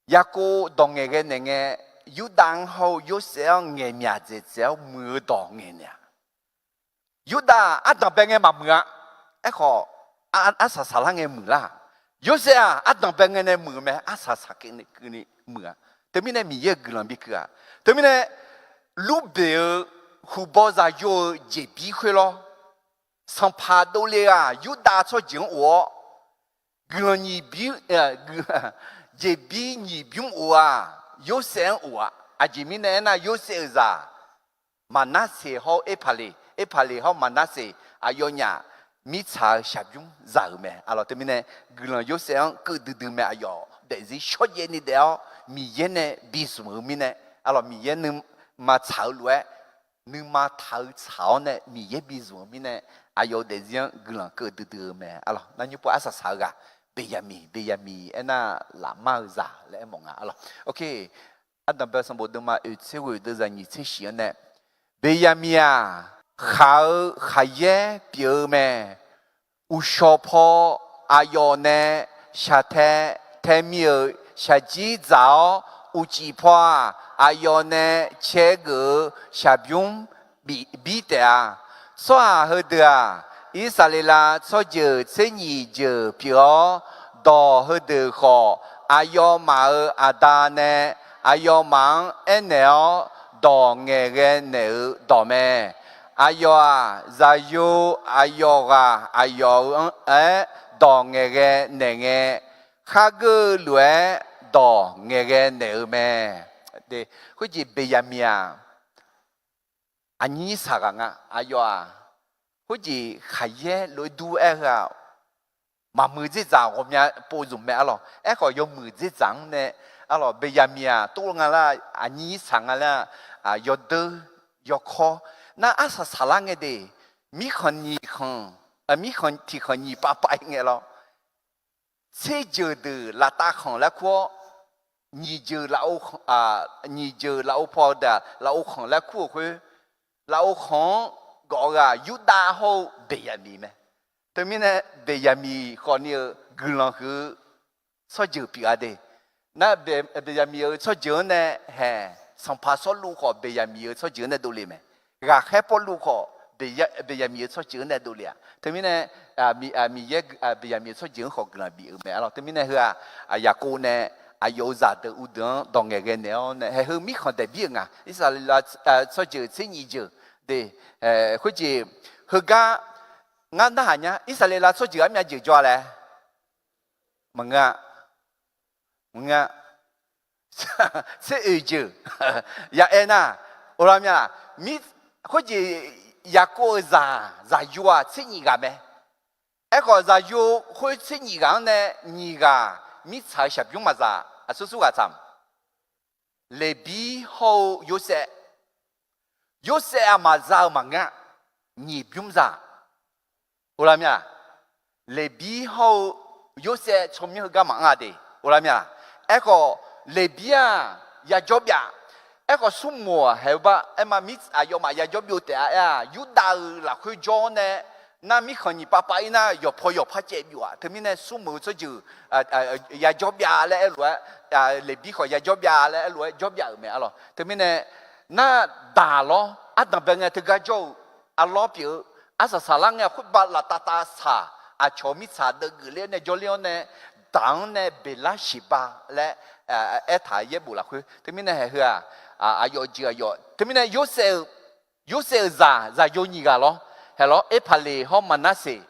Yaqkov dawq ngaeqghae naeq ngae, Yurdav-anr hawr-eu Yorsaev-anr ngaeqmyaq dzaeqdzaeq-awr muiq-eu dawq ngaeqnaeq-a. Yurdav-aq ardanqbae ngae maqmuiq-a. Aerkhawf, arsaq saqlar ngae muiqlar. Yorsaev-aq ardanqbae ngae nae muiq-eu mae, arsaq saqkeuvni muiq-a. Teumirnae Miqyaer-euq guiqlanq bikeuv-a. Teumirnae Lurbeq-eu huqbaw zaqyo-eu jeqbir khoerlawr, sanqpaq dovle-aq Yurdav tsawrjeuq-anr of-awr, guiqlanq nyiq bymr, jeqbir nyiq bymr of-aq, Yorsaev-anr of-a. Aqjeq mirnae aernar, Yorsaev-euq zaq Maqnarseq hawr-eu Erpaqleq, Erpaqleq hawr Maqnarseq aqyawfnyaf mirtsaq-eu shaqbymr zaq-euq mae. Arlawq, teumirnae guiqlanq Yorsaev-anr keuv duidui mae. Aqyawf daefzir shawrjaev ni daef-awr Miqyaer nae bizmq-eu mirnae, arlawq, Miqyaer nuima tsaq-eu lof-aer, nuima taq-eu tsaq-awr nae Miqyaer bizmq-eu mirnae, aqyawf-euq daefzir-anr guiqlanq keuv duidui-eu mae. Arlawq, nar nymr pov arsaq saq-eu ghaq, Beqyaqmiq, Beqyaqmiq aernar lafmar-eu zaq laer aer mawf nga. Arlawq, ok. Ardanqbae sanqbof deuvma oeqtser ghoeq deuvzaq nyiq tser shif-anr nae, Beqyaqmiq-aq, khaq-eu khaqyaer pyeuf-eu mae. Uqshawq paw aqyawf nae shaqtae tae mir-euq shaqjir dzaq-awr, uqcif paw-aq, aqyawf nae cae geuf-eu shaqbymr bir taef-a. Tsawrhaq heudeuq-aq, Irsaqleqlav tsawrjeuq tser nyiq jeuq pyeuf-awr, dawq heudeuq khawf, aqyawfmaf-euq aqda nae aqyawfmaf-anr aernaeq-awr, dawq ngaeqghae naeq-eu dawq mae. Aqyawf-aq, zaqyo aqyawf ghaq aqyawf-anr aer dawq ngaeqghae naeq ngae, khargeur-eu lof-aer dawq ngaeqghae naeq-eu mae. Khoerjeq Beqyaqmiq-aq, aqnyir saq ghaq nga. Aqyawf-aq, khoerjeq khaqyaer lof-aer dur aer heu-aq, maqmuiq dzerdzaq ghawqmya pov zmq mae arlawq. Aerkhawf, yawmuiq dzerdzaq-anr nae arlawq, Beqyaqmiq-aq, tov nga lar, aqnyir saq nga lar, yawdeur yawkawr, nar arsaq saqlar ngae de, mirkhanq nyiq khanq, mirkhanq tiq khanq nyiq pav pav-ir ngae lawr. Tser jeuq deuq laftav khanq laer kur-awr, nyiq jeuq lafov khanq, nyiq jeuq lafov paw deuq-aq lafov khanq laer kur-euq khoer, lafov khanq-anr gawf-eu ghaq Yurdav hawr-eu Beqyaqmiq mae. Teumirnae Beqyaqmiq khawfni-eu guiqlanq huiq-eu tsawrjeuq pyeuf-a de. Nar, Beqyaqmiq-euq tsawrjeuq-anr nae haeq, sanqpaq Sawrluv khawf Beqyaqmiq-euq tsawrjeuq-anr nae dovle mae. Ghaqkhaer Pawrluv khawf Beqyaqmiq-euq tsawrjeuq-anr nae dovle-aq. Teumirnae Miqyaer Beqyaqmiq-euq tsawrjeuq-anr khawf guiqlanq bif-eu mae arlawq. Teumirnae heu-aq, Yaqkov nae aqyawf-euq zaqdeuq uvdeuq-anr dawq ngaeqghae naeq-awr nae haeq heu mirkhanq daeqbir-euq nga. Irsaqleqlav tsawrjeuq tser nyiq jeuq de, khoerjeq heugar ngar narhaq nya, Irsaqleqlav tsawrjeuq armyav jeuq jawr-a laer maqngeur-a. Maqngeur-a. Tser oeq jeuq ya aer nar, oqlavmya, khoerjeq Yaqkov-euq zaq, zaqyo-aq tser nyiq ghaq mae. Aerkhawf, zaqyo khoer tser nyiq ghaq-anr nae nyiq ghaq mirtsaq-eu shaqbymr maqza. Aqsur sur ghaq tsaq, Leqbir hawr-eu Yorsaev. Yorsaev aqmaqza-euq maqngeur-a. Nyiq bymr za. Oqlavmya, Leqbir hawr-eu Yorsaev tsawrmyanr heugar maqanr-a de. Oqlavmya, aerkhawf Leqbir-aq yajawr byav. Aerkhawf Smrmuiq-aq haeq-eu bar aer ma, mir aqyawfmaf yajawr byov taef-a aer-aq, Yurdav-euq lafkhoer jawr-awr nae nar mirkhanq nyiq pav pav-ir nar yawqpaw yawqpar caev byov-aq. Teumirnae Smrmuiq-eu tsawrjeuq yajawr byav laer aerlof-aer, Leqbir khawf yajawr byav laer aerlof-aer jawr byav-euq mae arlawq. Teumirnae nar daq lawr, ardanq bae ngae teugar jawr-eu, arlawr pyeuf-eu, arsaq saqlar ngae khoerbav laftav tav saq, aqcawq mirtsaq deuvgeuf ler-awr nae jawrler-awr nae, daq-anr nae Beqlar Sheqba laer aertaq yaerbof lafkhoer. Teumirnae haeq heu-aq, aqyawf jeuq aqyawf. Teumirnae Yorsaev-euq, Yorsaev-euq zaq, zaqyo nyiq ghaq lawr, haeq lawr, Erpaqleq hawr Maqnarseq.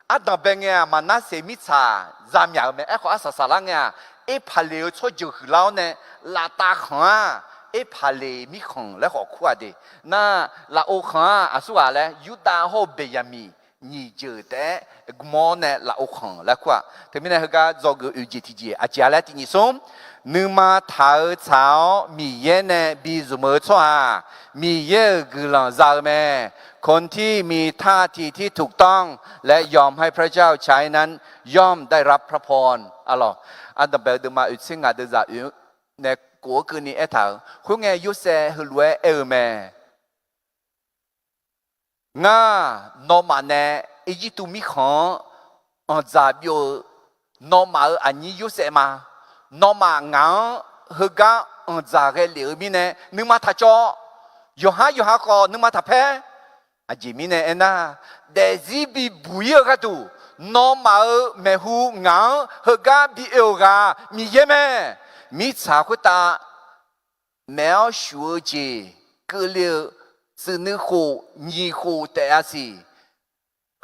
Ardanq bae ngae-aq, Maqnarseq mirtsaq zamyaq-euq mae. Aerkhawf, arsaq saqlar ngae-aq, Erpaqleq-eu tsawrjeuq huiqlar-awr nae laftav khanq-aq, Erpaqleq mirkhanq laer khawf kur-aq de. Nar, lafov khanq-aq aqsurghaq laer Yurdav hawr-eu Beqyaqmiq nyiq jeuq taef-aer gmawr-awr nae lafov khanq laer kur-aq. Teumirnae heugar dzawgeuf oeq jeq tiqjeq aqjeq-a laer tiq nyiq smr, nuima taq-eu tsaq-awr Miqyaer nae bizmq-eu tsawrhaq, Miqyaer-euq guiqlanq za-eu mae. คนที่มีท่าทีที่ถูกต้อง และยอมให้พระเจ้าใช้นั้น ย่อมได้รับพระพร arlawq. Ardanqbae-eu deuvma oeq tser ngaq deuvzaq oeq nae kof-eu keuvni aertaq-euq khoerngae Yorsaev heulof-aer aer-eu mae. Ngar, nawmaf nae Irjirtuv mirkhanq-anr anqdzaq byov-eu nawmaf-euq aqnyir Yorsaev ma. Nawmaf ngaq-anr heugar anqdzaq ghae lef-eu mirnae nuima taqcawv. Yawqhar yawqha khawf nuima taqpaer. Aqjeq mirnae aernar, daefzir bibuq-ir-eu gharduq, nawmaf-euq maeqhu ngaq-anr heugar bi oe-euq ghaq Miqyaer mae. Mirtsaq khoertav maeq-awr shuf-eu jeq keuvle-eu tsuif nuikhof nyiq khof taef-a siq.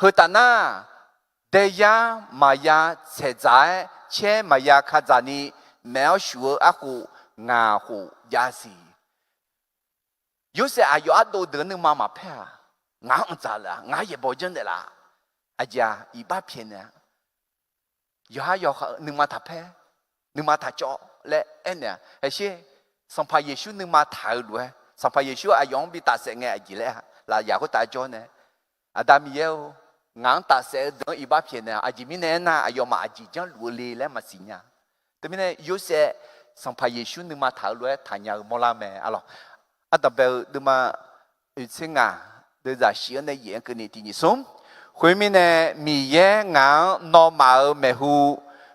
Heu taf nar, daeyar maqya tsaeqdzaq-aer caer maqya kadzaq ni maeq-awr shuf-eu arkhof ngaq khof jav siq. Yorsaev aqyawf ardov deuq-anr nuima maqpaer-aq, ngaq-anr anqdzaq laf, ngaq-anr yaeqbawq janrnaeq laf. Aqjeq-aq, iqbax pyaeqnaeq-a. Yawqhar yawqha nuima taqpaer, nuima taqcawv laer aernaeq-a. Haeqsher, Sanqpaq Yeqsur nuima taq-eu lof-aer, Sanqpaq Yeqsur aqyawf-anr bi tafsaef ngae aqjeq laer-a, lafyaq khoertav jawr nae, Aqda Miqyaer-or, ngaq-anr tafsaef-eu deuq-anr iqbax pyaeqnaeq-a. Aqjeq mirnae aernar, aqyawfmaf aqjeq janrluf-eu le laer maqsiq nya. Teumirnae Yorsaev Sanqpaq Yeqsur nuima taq-eu lof-aer taqnya-eu mawrlar mae, arlawq. Ardanqbae-eu deuvma oeq tser ngaq deuvzaq shif-anr nae yaef-anr keuvni tiq nyiq smr. Khoermirnae, Miqyaer ngaq-anr nawmaf-euq maeqhu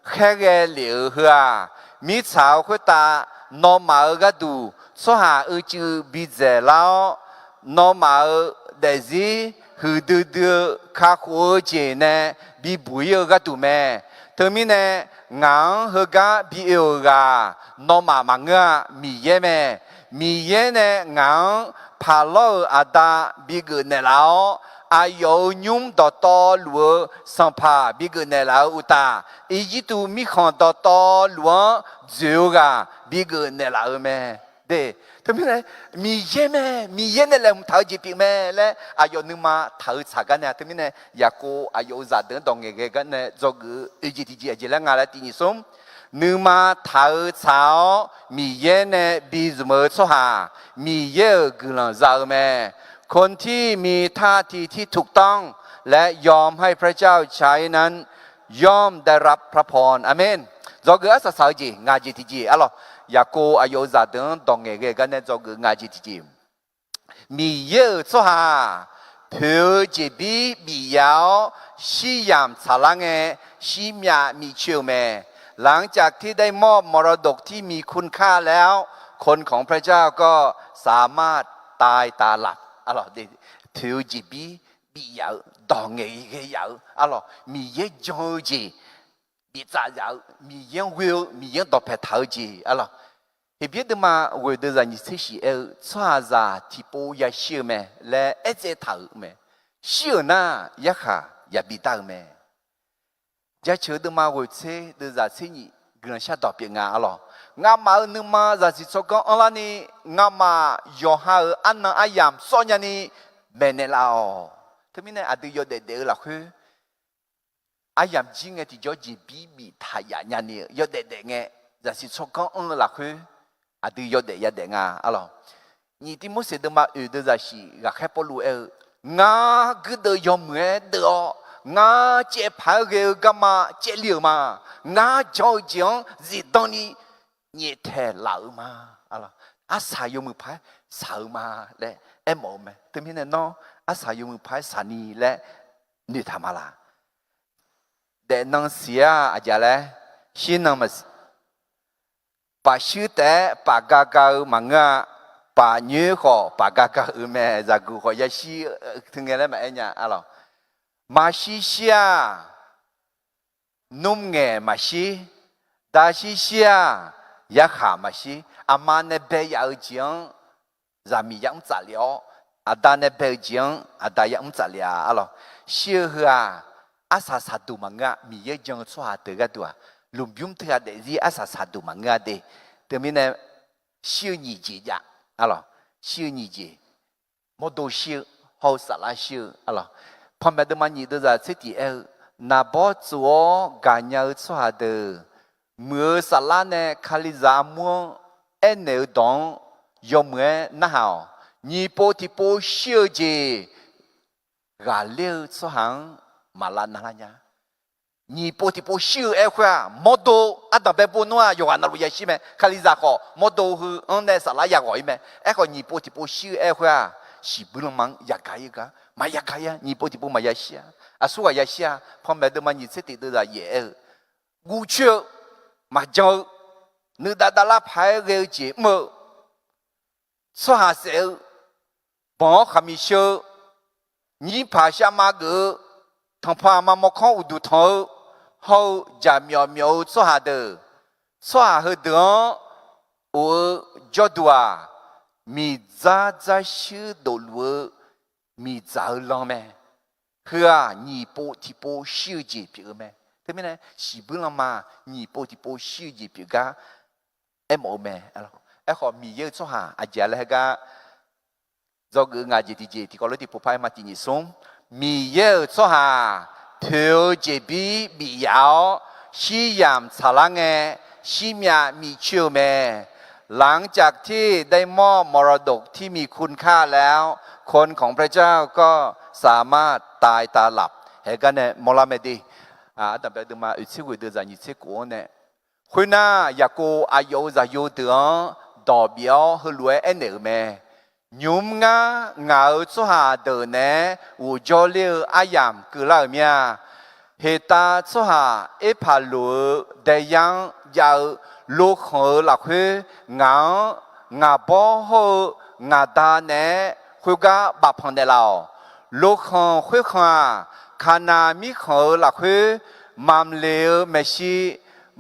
khaerghae lef-euq heu-aq, mirtsaq-eu khoertav nawmaf-euq gharduq tsawrhaq uicuiv bidzaeq lar-awr, nawmaf-euq daefzir huiqdui dui-eu kakhof-eu jeq nae bibuq-ir-eu gharduq mae. Teumirnae, ngaq-anr heugar bi oe-euq ghaq nawmaf maqngeur-a, Miqyaer mae. Miqyaer nae ngaq-anr paqlawr-euq aqda bigeuf naeqlaf-awr, aqyawf-euq nymr dawqtawvluf-eu sanqpaq bigeuf naeqlaf-eu uqtaf, Irjirtuv mirkhanq dawqtawvluf-anr dzoeq-eu ghaq bigeuf naeqlaf-eu mae. De, teumirnae, Miqyaer mae, Miqyaer nae laeqhmq taq-eu jeq pyeuf mae laer aqyawf nuima taq-eu tsaq gar nae-a. Teumirnae, Yaqkov aqyawf-euq zaqdeuq-anr dawq ngaeqghae gar nae dzawgeuf-eu oeq jeq tiqjeq aqjeq laer nga laer tiq nyiq smr. Nuima taq-eu tsaq-awr Miqyaer nae bizmq-eu tsawrhaq, Miqyaer-euq guiqlanq za-eu mae. คนที่มีท่าทีที่ถูกต้อง และยอมให้พระเจ้าใช้นั้น ย่อมได้รับพระพร Aqmen. Dzawgeuf arsaq saq-eu jeq ngaq jeq tiqjeq arlawq. Yaqkov aqyawf-euq zaqdeuq-anr dawq ngaeqghae gar nae dzawgeuf ngaq jeq tiqjeq. Miqyaer-euq tsawrhaq poeq-eu jeqbir bif yaf-awr, shir yamq tsaqlar ngae, shir myav miqcoe-euq mae. หลังจากที่ได้มอบมรดกที่มีคุณค่าแล้ว คนของพระเจ้าก็สามารถตายตาหลับ Arlawq, poeq-eu jeqbir bif yaf-eu, dawq ngaeq ghae yaf-eu, arlawq, Miqyaer jan-eu jeq biftsaf yaf-eu, Miqyaer-anr ghoe-eu, Miqyaer-anr dawqpae taq-eu jeq, arlawq. Heqbyaer deuvma ghoeq deuvzaq nyiq tser shif aer-eu, tsawrhaqzaq tiqpov yashir-eu mae laer aertsaev taq-euq mae. Shir-euq nar, yarkhaq yabi dar-eu mae. Jaceuq deuvma ghoeq tser deuvzaq tser nyiq guiqlanq shardawq pyeuf nga, arlawq. Ngamaf-euq nuima zaqsiq tsawrganr anrlarni, ngamaf yawqha-euq arnan aryamq sawr nyani maeqnaeq laf-awq. Teumirnae aqdui yawdaef daef-eu lafkhoer aryamq jir ngae tiqjawr jeqbir biftaq yaf nyani-eu yawdaef daef ngae, zaqsiq tsawrganr anr-eu lafkhoer aqdui yawdaef yadaef nga, arlawq. Nyiq Tivmorseq deuvma oeq deuvzaq shif ghaqkhaer Pawrluv aer-eu, Ngar guirdeuv yawmuiq-aer deuv-awr, ngar caevpaq-aer ghae-eu garma caevli-euq ma. Ngar jan-eu jeq-anr zifdan ni nyaeftaeq laf-euq ma. Arsaq yawmuiq paq-aer saq-eu ma laer aermawf-eu mae. Teumirnae nawr arsaq yawmuiq paq-aer saqni laer noeqtaq ma laq? Daefnan siq-a aqjeq laer, shirnan maqsiq. Paf shuir taef-aer paf ga ga-eu maqngeur-a. Paf nyoer khawf paf ga ga-euq mae. Zaqguq khawf yashir teu ngae laer maqaer nya, arlawq. Maqshir shir-aq, nmr ngaeq maqshir. Da shir shir-aq, yarkhaq maqshir. Aqma nae bae yaf-eu jeq-anr zaqmiq yamr tsaflef-awr, aqda nae bae-eu jeq-anr aqda yamr tsaflef-a, arlawq. Shir-eu heu-aq, arsaq saqduq maqngeur-a. Miqyaer jan-eu tsawrhaq deuq gharduq-aq, lmqbymr teughaq daefzir arsaq saqduq maqngeur-a de. Teumirnae shir-eu nyiq jeq jav, arlawq, shir-eu nyiq jeq, mawrdo shir-eu, hawr-eu saflar shir-eu, arlawq. Panmaeq deuvma nyiq deuvzaq tser tiq aer-eu, naqbawr tsof-awr gaqnya-eu tsawrhaq deuq, muiq-eu saflar nae Kalizaq armur-anr aernaeq-eu dawq-anr yawmuiq-aer narhaq-awq. Nyiq pov tiqpov shir-eu jeq ghaqler-eu tsawrhaq-anr maqlav navlar nya. Nyiq pov tiqpov shir-eu aer khoer-aq, mawrdo ardanqbae bo nmr-aq yawqghaq navluf yashir mae. Kalizaq khawf mawrdo heu-anr nae saflar yaghawq-ir mae. Aerkhawf nyiq pov tiqpov shir-eu aer khoer-aq, shiqbuir lanma-anr yagaq-ir-eu gar maqya gaq-ir-a. Nyiq pov tiqpov maqya shir-a. Aqsurghaq yashir-a. Panmaeq deuvma nyiq tser tiq deuvzaq yaef aer-eu, guvcoer-eu, maqjan-eu, nuidav davlar paq-aer ghae-eu jeq mr-eu, tsawrhaq saef-eu, banq-awr khaqmiq sheu-eu, nyirpaq shavma geuf-eu, tanqpanq aqma mawrkawr uqduq tanq-eu, hawr-eu jaqmyawf myawf-eu tsawrhaq deuq, tsawrhaq heudeuq-anr of-eu jawrduq-aq, miqdzar dzarshuir dofluf-eu miqdzaq-eu lan mae. Heu-aq nyiq pov tiqpov shir-eu jeq pyeuf-eu mae. Teumirnae shiqbuir lanma nyiq pov tiqpov shir-eu jeq pyeuf gar aermawf-eu mae. Aerkhawf Miqyaer-euq tsawrhaq aqjeq-a laer heugar dzawgeuf-eu ngaq jeq tiqjeq tiqkawv lof tiqpov par aer ma. Tiq nyiq smr, Miqyaer-euq tsawrhaq poeq-eu jeqbir bif yaf-awr, shir yamq tsaqlar ngae, shir myav miq coer-eu mae. หลังจากที่ได้มอบมรดกที่มีคุณค่าแล้ว คนของพระเจ้าก็สามารถตายตาหลับ heugar nae mawrlar mae de. Ardanqbae deuvma oeq tser ghoeq deuvzaq nyiq tser kof-anr nae, khoernar, Yaqkov aqyawf-euq zaqyo deuq-anr dawq bif-awr heulof-aer aernaeq-euq mae. Nymq-mr ngar ngaq-euq tsawrhaq deuq naeq-aer ghofjawr ler-eu aryamq keuvlar-euq mir-a. Heqtav tsawrhaq Erpaqloq-euq daeyar-anr jav-eu lokhanq-euq lafkhoer ngaq-anr ngaq bawr hawr-eu ngaq da naeq-aer khoergar bafpanq naeqlaf-awq. Lokhanq khoerkhanq-aq, Kaqnaq mirkhanq-euq lafkhoer Mamqleq-eu maeqshi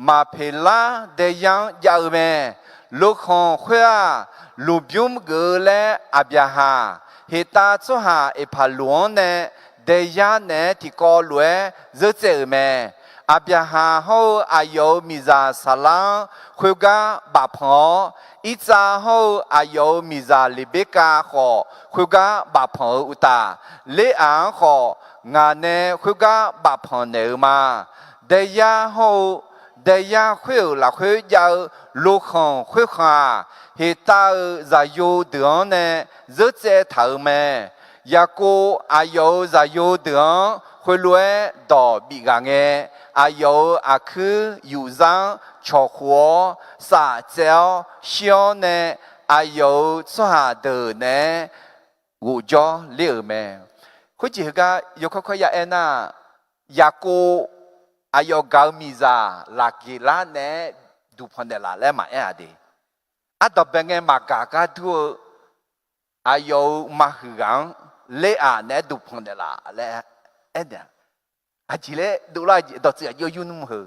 Maqpeqlar daeyar-anr jav-eu mae. Lokhanq khoer-aq, lmqbymr geuf-eu laer Aqbyaqhaq, Heqtav tsawrhaq Eqpaqloq-anr nae daeyar naeq-aer tiqkawv lof-aer zeur tsaev-euq mae. Aqbyaqhaq hawr-eu aqyawf-euq miqzaq Saqlar-anr khoergar bafpanq-awr, Irtsav hawr-eu aqyawf-euq miqzaq Leqberkav khawf khoergar bafpanq-eu uqtaf, Leraq-anr khawf ngaq nae khoergar bafpanq naeq-eu ma. Daeyar hawr-eu daeyar khoer-euq lafkhoer jav-eu lokhanq khoerkhanq-aq, Heqtav-euq zaqyo deuq-anr nae zeur tsaev taq-euq mae. Yaqkov aqyawf-euq zaqyo deuq-anr khoerlof-aer dawq bif ghaq ngae, aqyawf-euq aqkuir yufzar-anr cawqkhof-awr saf tsaev-awr shir-awr nae, aqyawf-euq tsawrhaq deuq naeq-aer ghofjawr ler-euq mae. Khoerjeq heugar yawkawr kawr ya aernar, Yaqkov aqyawf gaq-eu miqzaq Laqgeqlar naeq-aer duqpanq naeqlaf laer maqaer-aq de. Ardanqbae ngae maqgaq gar dur-eu aqyawf-euq maqhuiq ghaq-anr Leraq naeq-aer duqpanq naeqlaf laer aernaeq-a. Aqjeq laer dovlar dawqtsuif aqjox yur nmr heu.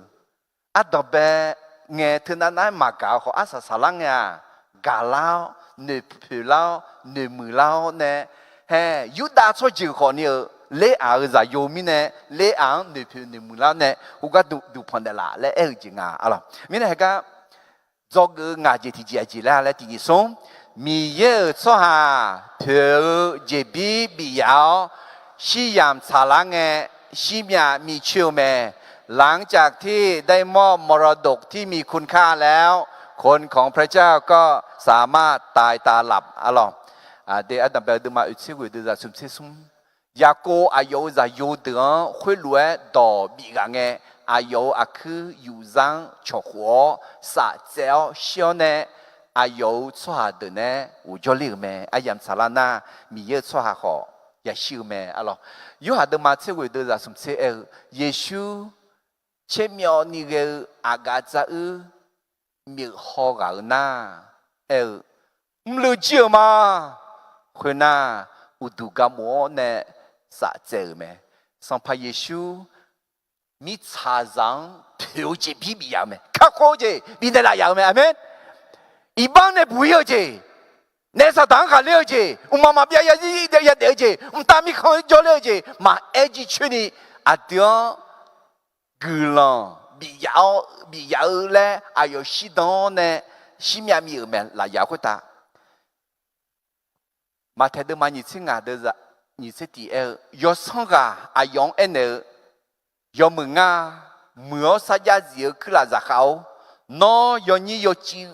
Ardanqbae ngae teunav nav-aer maqgaq-eu khawf arsaq saqlar ngae-aq, gaqlar-awr noeqpoeq lar-awr noeqmuiq lar-awr nae, hae, Yurdav tsawrjeuq khawfni-eu Leraq-euq zaqyo mirnae, Leraq-anr noeqpoeq noeqmuiq lar-awr nae khoergar duqpanq naeqlaf laer aer-eu jeq nga. Arlawq mirnae heugar dzawgeuf-eu ngaq jeq tiqjeq aqjeq laer laer tiq nyiq smr, Miqyaer-euq tsawrhaq poeq-eu jeqbir bif yaf-awr, shir yamq tsaqlar ngae, shir myav miq coer-eu mae. หลังจากที่ได้มอบมรดกที่มีคุณค่าแล้ว คนของพระเจ้าก็สามารถตายตาหลับ Arlawq, aqdui ardanqbae-eu deuvma oeqtser ghoeq deuvzaq smqtser smr, Yaqkov aqyawf-euq zaqyo deuq-anr khoerlof-aer dawq bif ghaq ngae, aqyawf-euq aqkuir yufzar-anr cawqkhof-awr saf tsaev-awr shir-awr nae, aqyawf-euq tsawrhaq deuq naeq-aer ghofjawr ler-euq mae. Aryamq tsaqlar nar, Miqyaer-euq tsawrhaq khawf yashir-eu mae. Arlawq, Yorhaq deuvma tser ghoeq deuvzaq smqtser aer-eu, Yeqsur tsermyawvni ghae-eu aqgaf dzaruir myeuf haw ghaq-eu nar, aer-eu, mrluiv jir-euq ma. Khoernar, uqduq gaqmof-awr nae saf tsaev-euq mae. Sanqpaq Yeqsur mirtsaqzaq-anr poeq-eu jeq bir bif yaf-eu mae. Kakhof-eu jeq bifnaeq laf yaf-eu mae. Aqmeq. Iqbax nae buq-ir-eu jeq, naef saqdaq-anr ghaqler-eu jeq, mqmaq maqbyav yazir yadaef-eu jeq, mqtav mirkhanq-anr jawrler-eu jeq maqaer jircoer ni, aqdui-anr guiqlanq bif yaf-awr, bif yaf-eu laer aqyawf shirdan-awr nae shirmyav myav-euq mae lafyaq khoertav. Maqtaeq deuvma nyiq tser ngaq deuq nyiq tser tiq aer-eu, yawsanr ghaq aqyawf-anr aernaeq-eu, yawmuiq ngar, muiq-awr sarjax zif-eu kuirlaf zaqkhav-or, nawr yawnyir yawciv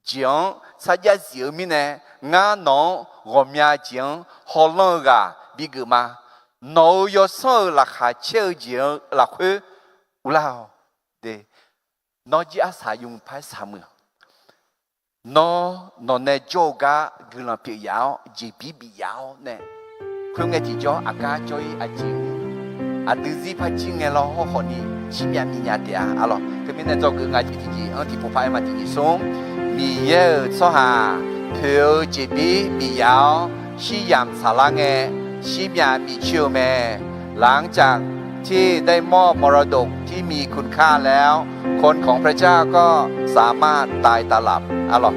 jeq-anr sarjax zif-eu mirnae, ngar nawq-anr ghawqmya jeq-anr hawlanr-eu ghaq bigeuf ma. Nawq-euq yawsanr-euq laqkhaq caer-eu jeq-eu lafkhoer uvlar-awq. Nawr jir arsaq yawmuiq par-aer saqmuiq-awq. Nawr nawq nae jawr-eu gar guiqlanq pyeuf yaf-awr jeqbir bif yaf-awr nae, khoerngae tiqjawr aqgar jawr-ir aqjeq, aqdui zir par jir ngae lawr hawrkhawf ni shirmyav myav taef-a. Arlawq, teumirnae dzawgeuf nga jeq tiqjeq-anr tiqpov par-aer ma tiqjeq smr, Miqyaer-euq tsawrhaq poeq-eu jeqbir bif yaf-awr shiryamq saqlar ngae, shirmyav myav coer-eu mae. หลังจากที่ได้มอบมรดกที่มีคุณค่าแล้ว คนของพระเจ้าก็สามารถตายตาหลับ Arlawq,